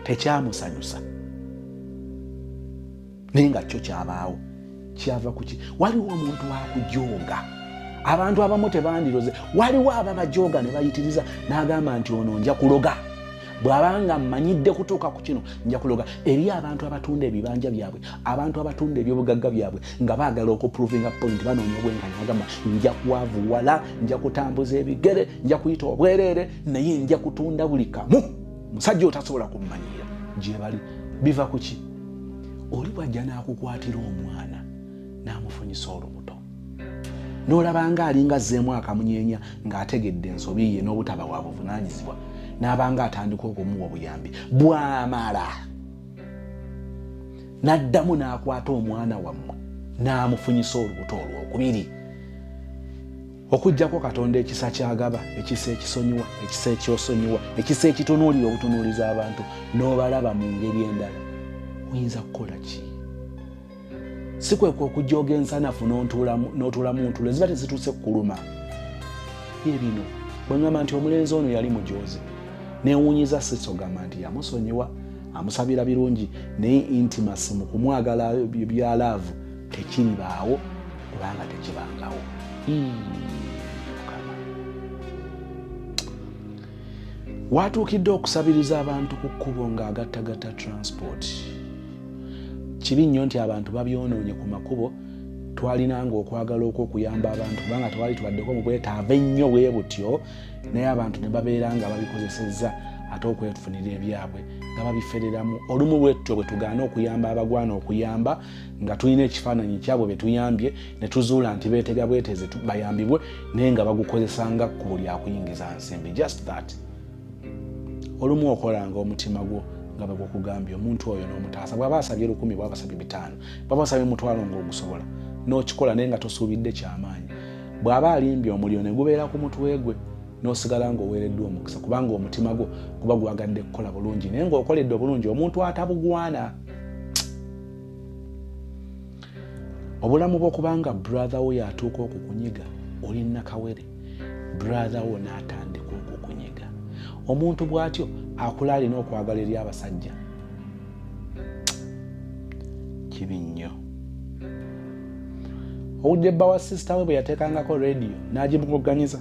tekyamusanyusa naye nga kyo kyabaawo kyava kuki waliwo omuntu akujooga Abantu abamu tebandiroze. Waliwo ababajooga ne bayitiriza n'agamba nti ono nja kuloga, bw'abanga mmanyidde kutuuka ku kino nja kuloga. Eri abantu abatunda ebibanja byabwe, abantu abatunda ebyobugagga byabwe nga baagala okuprovinga point, banoonya obwenkanya, agamba nja kwavuwala, nja kutambuza ebigere, nja kuyita obwereere, naye nja kutunda buli kamu, musajja otasobola kummanyiira. Gyebali biva ku ki? Oli bwajja n'akukwatira omwana n'amufunyisa olubuto, n'olabanga alinga azzeemu akamunyeenya ng'ategedde ensobi ye n'obutaba wa buvunaanyizibwa, n'abanga atandika okumuwa obuyambi. Bw'amala n'addamu n'akwata omwana wammwe n'amufunyisa olubuto olwokubiri. Okuggyako Katonda ekisa kyagaba, ekisa ekisonyiwa, ekisa ekyosonyiwa, ekisa ekitunuulira obutunuuliza abantu n'obalaba mu ngeri endala, oyinza kukola ki? Si kwekwe okujooga ensanafu n'otuula mu ntulo eziba tezituuse kukuluma. Ye bino bwe ŋŋamba nti omulenzi ono yali mujoozi, newuunyiza sisogamba nti yamusonyiwa, amusabira birungi, naye intimacy mu kumwagala bya laavu tekiribaawo kubanga tekibangawo. Mukama, watuukidde okusabiriza abantu ku kkubo ng'agattagatta transport. Kibi nnyo nti abantu babyonoonye ku makubo. Twalinanga okwagala okw'okuyamba abantu kubanga twali tubaddeko mu bwetaavu ennyo bwe butyo, naye abantu ne babeera nga babikozesezza ate okwefunira ebyabwe nga babifereramu. Olumu bwetutyo bwe tugaana okuyamba abagwana okuyamba nga tulina ekifaananyi kyabwe be tuyambye, ne tuzuula nti beetega bweteze bayambibwe, naye nga bagukozesa nga kkubo lyakuyingiza nsimbi. Just that olumu okolanga omutima gwo nga bwe gukugambye, omuntu oyo n'omutaasa. Bw'aba asabye 1000, bw'aba asabye 500, bw'aba asabye 10,000, ng'ogusobola n'okikola, naye nga tosuubidde kyamaanyi. Bw'aba alimbye, omuliro ne gubeera ku mutwe gwe, n'osigala ng'oweereddwa omukisa kubanga omutima gwo guba gwagadde kukola bulungi, naye ng'okoledde obulungi omuntu atabugwana. Obulamu bw'okubanga brother wo yatuuka okukunyiga, oli nakawere, brother wo n'atandika okukunyiga. Omuntu bw'atyo akula alina okwagala eri abasajja. Kibi nnyo. Owulidde bba wa sisita we bwe yateekangako rediyo n'agimukuganyiza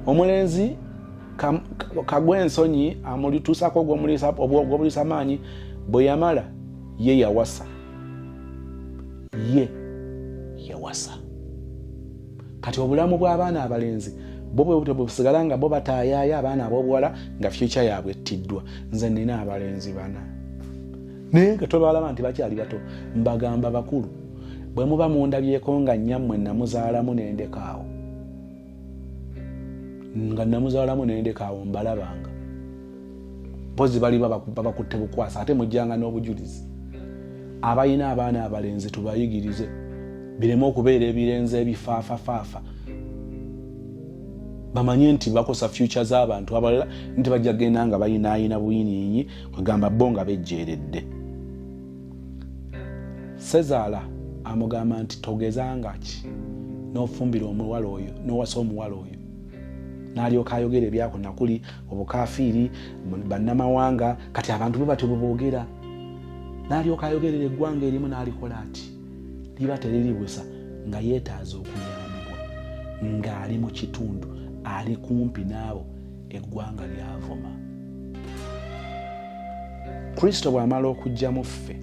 omulenzi kagwa ensonyi, amulituusako ogw'omuliisa maanyi. Bwe yamala ye yawasa, ye yawasa. Kati obulamu bw'abaana abalenzi bo bwe butyo busigala nga bo bataayaaya, abaana ab'obuwala nga fyuca yaabwe ettiddwa. Nze nina abalenzi bana, naye nga tobalaba nti bakyali bato. Mbagamba bakulu, bwe muba mundabyeko nga nnyammwe namuzaalamu nendekaawo, nga namuzaalamu nendekaawo, mbalabanga mpozi bali babakutte bukwasa, ate mujjanga n'obujulizi. Abalina abaana abalenzi, tubayigirize bireme okubeera ebirenzi ebifaafafaafa, bamanye nti bakosa fyuca z'abantu abalala, nti bajja kugenda nga bayinaayina buyiniinyi, kwegamba bo nga bejjeeredde. Sezaala amugamba nti togezanga ki n'ofumbira omuwala oyo n'owasa omuwala oyo, n'alyoka ayogera ebyako nakuli obukafiiri, bannamawanga. Kati abantu bwe batyo bwe boogera, n'alyoka ayogerera eggwanga erimu n'alikola ati liba teriri busa, nga yeetaaza okuyambibwa, ng'ali mu kitundu, ali kumpi n'abo eggwanga lyavuma. Kristo bw'amala okujja mu ffe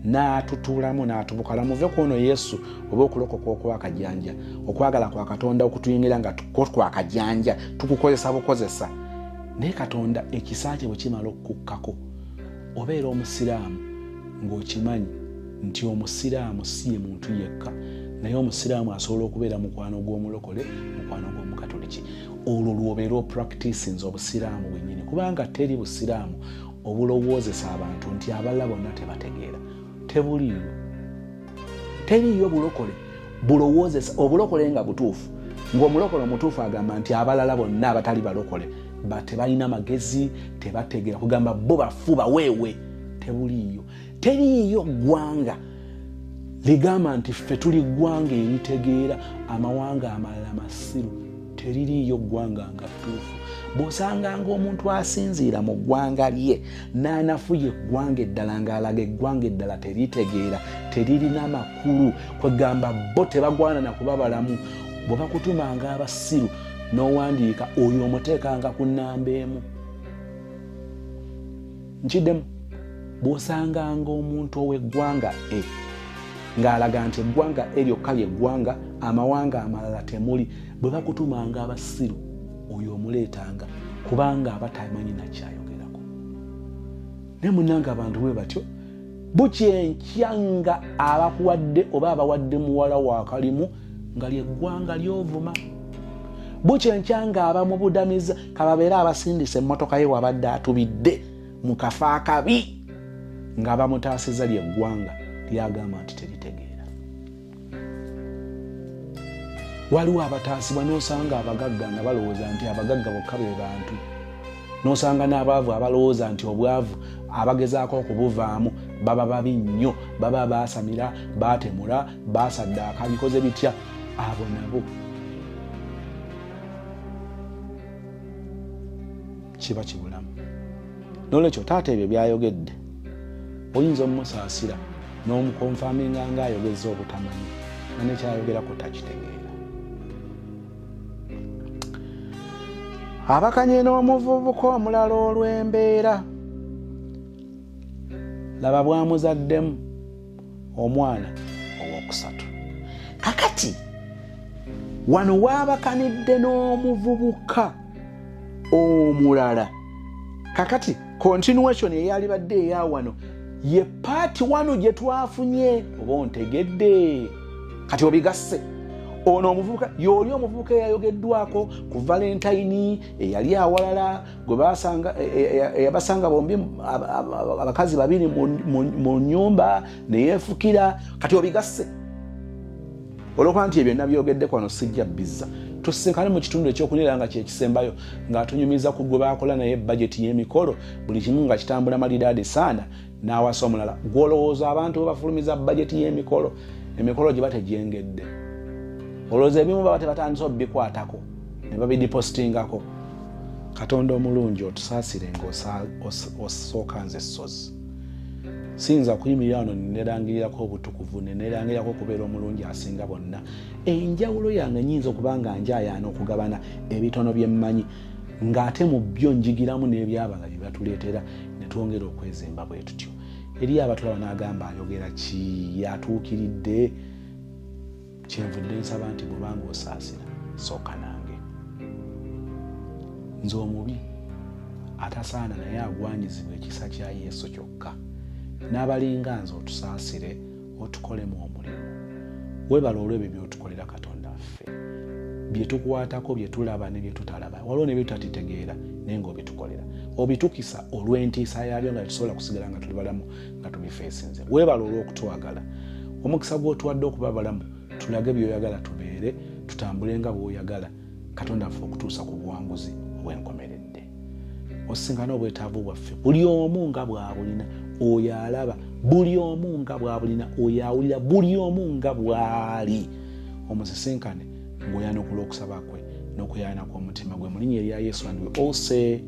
n'atutuulamu n'atubukala, muve ku ono Yesu oba okulokoka okwakajanja, okwagala kwa Katonda okutuyingira nga kwakajanja, tukukozesa bukozesa. Naye Katonda ekisa kye bwe kimala okukukkako, obeera omusiraamu ng'okimanyi nti omusiraamu si ye muntu yekka, naye omusiraamu asobola okubeera mukwano gw'omulokole, mukwano gw'omukatoliki. Olwo lwobeera opracticinze obusiraamu bwennyini, kubanga teri busiraamu obulowoozesa abantu nti abalala bonna tebategeera. Tebuliiyo, teriiyo bulokole bulowoozesa obulokole nga butuufu, ng'omulokole omutuufu agamba nti abalala bonna abatali balokole tebalina magezi, tebategeera, kugamba bo bafu baweewe. Tebuliiyo, teriiyo ggwanga ligamba nti ffe tuli ggwanga eritegeera, amawanga amalala masiru. Teririiyo ggwanga nga ttuufu. Bw'osanganga omuntu asinziira mu ggwanga lye n'anafuya eggwanga eddala ng'alaga eggwanga eddala teritegeera, teririna makulu kwegamba bo tebagwana na kuba balamu bwe bakutumanga abasiru n'owandiika oyo omuteekanga ku nnamba emu nkiddemu bw'osanganga omuntu ow'eggwanga e ng'alaga nti eggwanga e lyokka lyeggwanga amawanga amalala temuli bwe bakutumanga abasiru oyo omuleetanga kubanga aba tamanyi nakyayogerako naye munange abantu bwe batyo bukya enkya nga abakuwadde oba abawadde muwala wakalimu nga lyeggwanga lyovuma bukya enkya nga abamubudamiza kababeere abasindisa emmotoka ye wabadde atubidde mu kafo akabi nga abamutaasiza lyeggwanga lyagamba nti teritegeera waliwo abataasibwa nosanga abagagga nga balowooza nti abagagga bokka be bantu nosanga n'abaavu abalowooza nti obwavu abagezaako okubuvaamu baba babi nnyo baba baasamira baatemula baasaddaaka bikoze bitya abo nabo kiba kibulamu nolwekyo taata ebyo byayogedde oyinza omusaasira n'omukonfaminga nga ayogeza obutamanyi nga nekyayogerako takitegeera abakanye n'omuvubuka omulala olw'embeera laba bwamuzaddemu omwana owokusatu kakati wano waabakanidde n'omuvubuka omulala kakati continuation eyalibadde eyawano ye paati wano gye twafunye oba ontegedde kati obigasse ono omuvubuka yooli omuvubuka eyayogeddwako ku valentine eyali awalala gwebasanga eyabasanga e, e, e, bombi abakazi babiri mu nyumba neyefukira kati obigasse olwokuba nti ebyo nabyogeddeko wano sijja bizza tusisinkane mu kitundu ekyokunera nga kyekisembayo ng'atunyumiza ku gwe bakola naye bajeti y'emikolo buli kimu nga kitambula malidaadi saana n'awasa omulala gwolowooza abantu bwe bafulumiza bajeti y'emikolo emikolo gye bategyengedde olowooza ebimu baba tebatandise obikwatako ne babidipositingako katonda omulungi otusaasire ng'osooka nze ssozi siyinza kuyimirira wano nenerangirirako obutukuvu nenerangirirako okubeera omulungi asinga bonna enjawulo yange nyinza okuba nga njayaana okugabana ebitono byemmanyi ng'ate mu byo njigiramu n'ebyabala bye batuleetera ne twongera okwezimba bwe tutyo eri abatulaba n'agamba ayogera ki yatuukiridde kyenvudde nsaba nti bwobanga osaasira sooka nange nze omubi atasaana naye agwanyizibwa ekisa kya yesu kyokka n'abalinga nze otusaasire otukolemu omulimu webala olwebyo byotukolera katonda waffe byetukwatako byetulaba ne byetutalaba waliwo nebyetutатitegeera naye nga obitukolera obitukisa olw'entiisa yaabyo nga tetusobola kusigala nga tuli balamu nga tubifeesinze webala olw'okutwagala omukisa gw'otuwadde okuba balamu tulage byoyagala tubeere tutambule nga bwoyagala katonda waffe okutuusa ku buwanguzi obwenkomeredde osisinkana obwetaavu bwaffe buli omu nga bwabulina oyo alaba buli omu nga bwabulina oyo awulira buli omu nga bwali omusisinkane ng'oyanukula okusaba kwe n'okuyaana kw'omutima gwe mu linnya erya yesu and we all say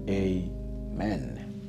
amen.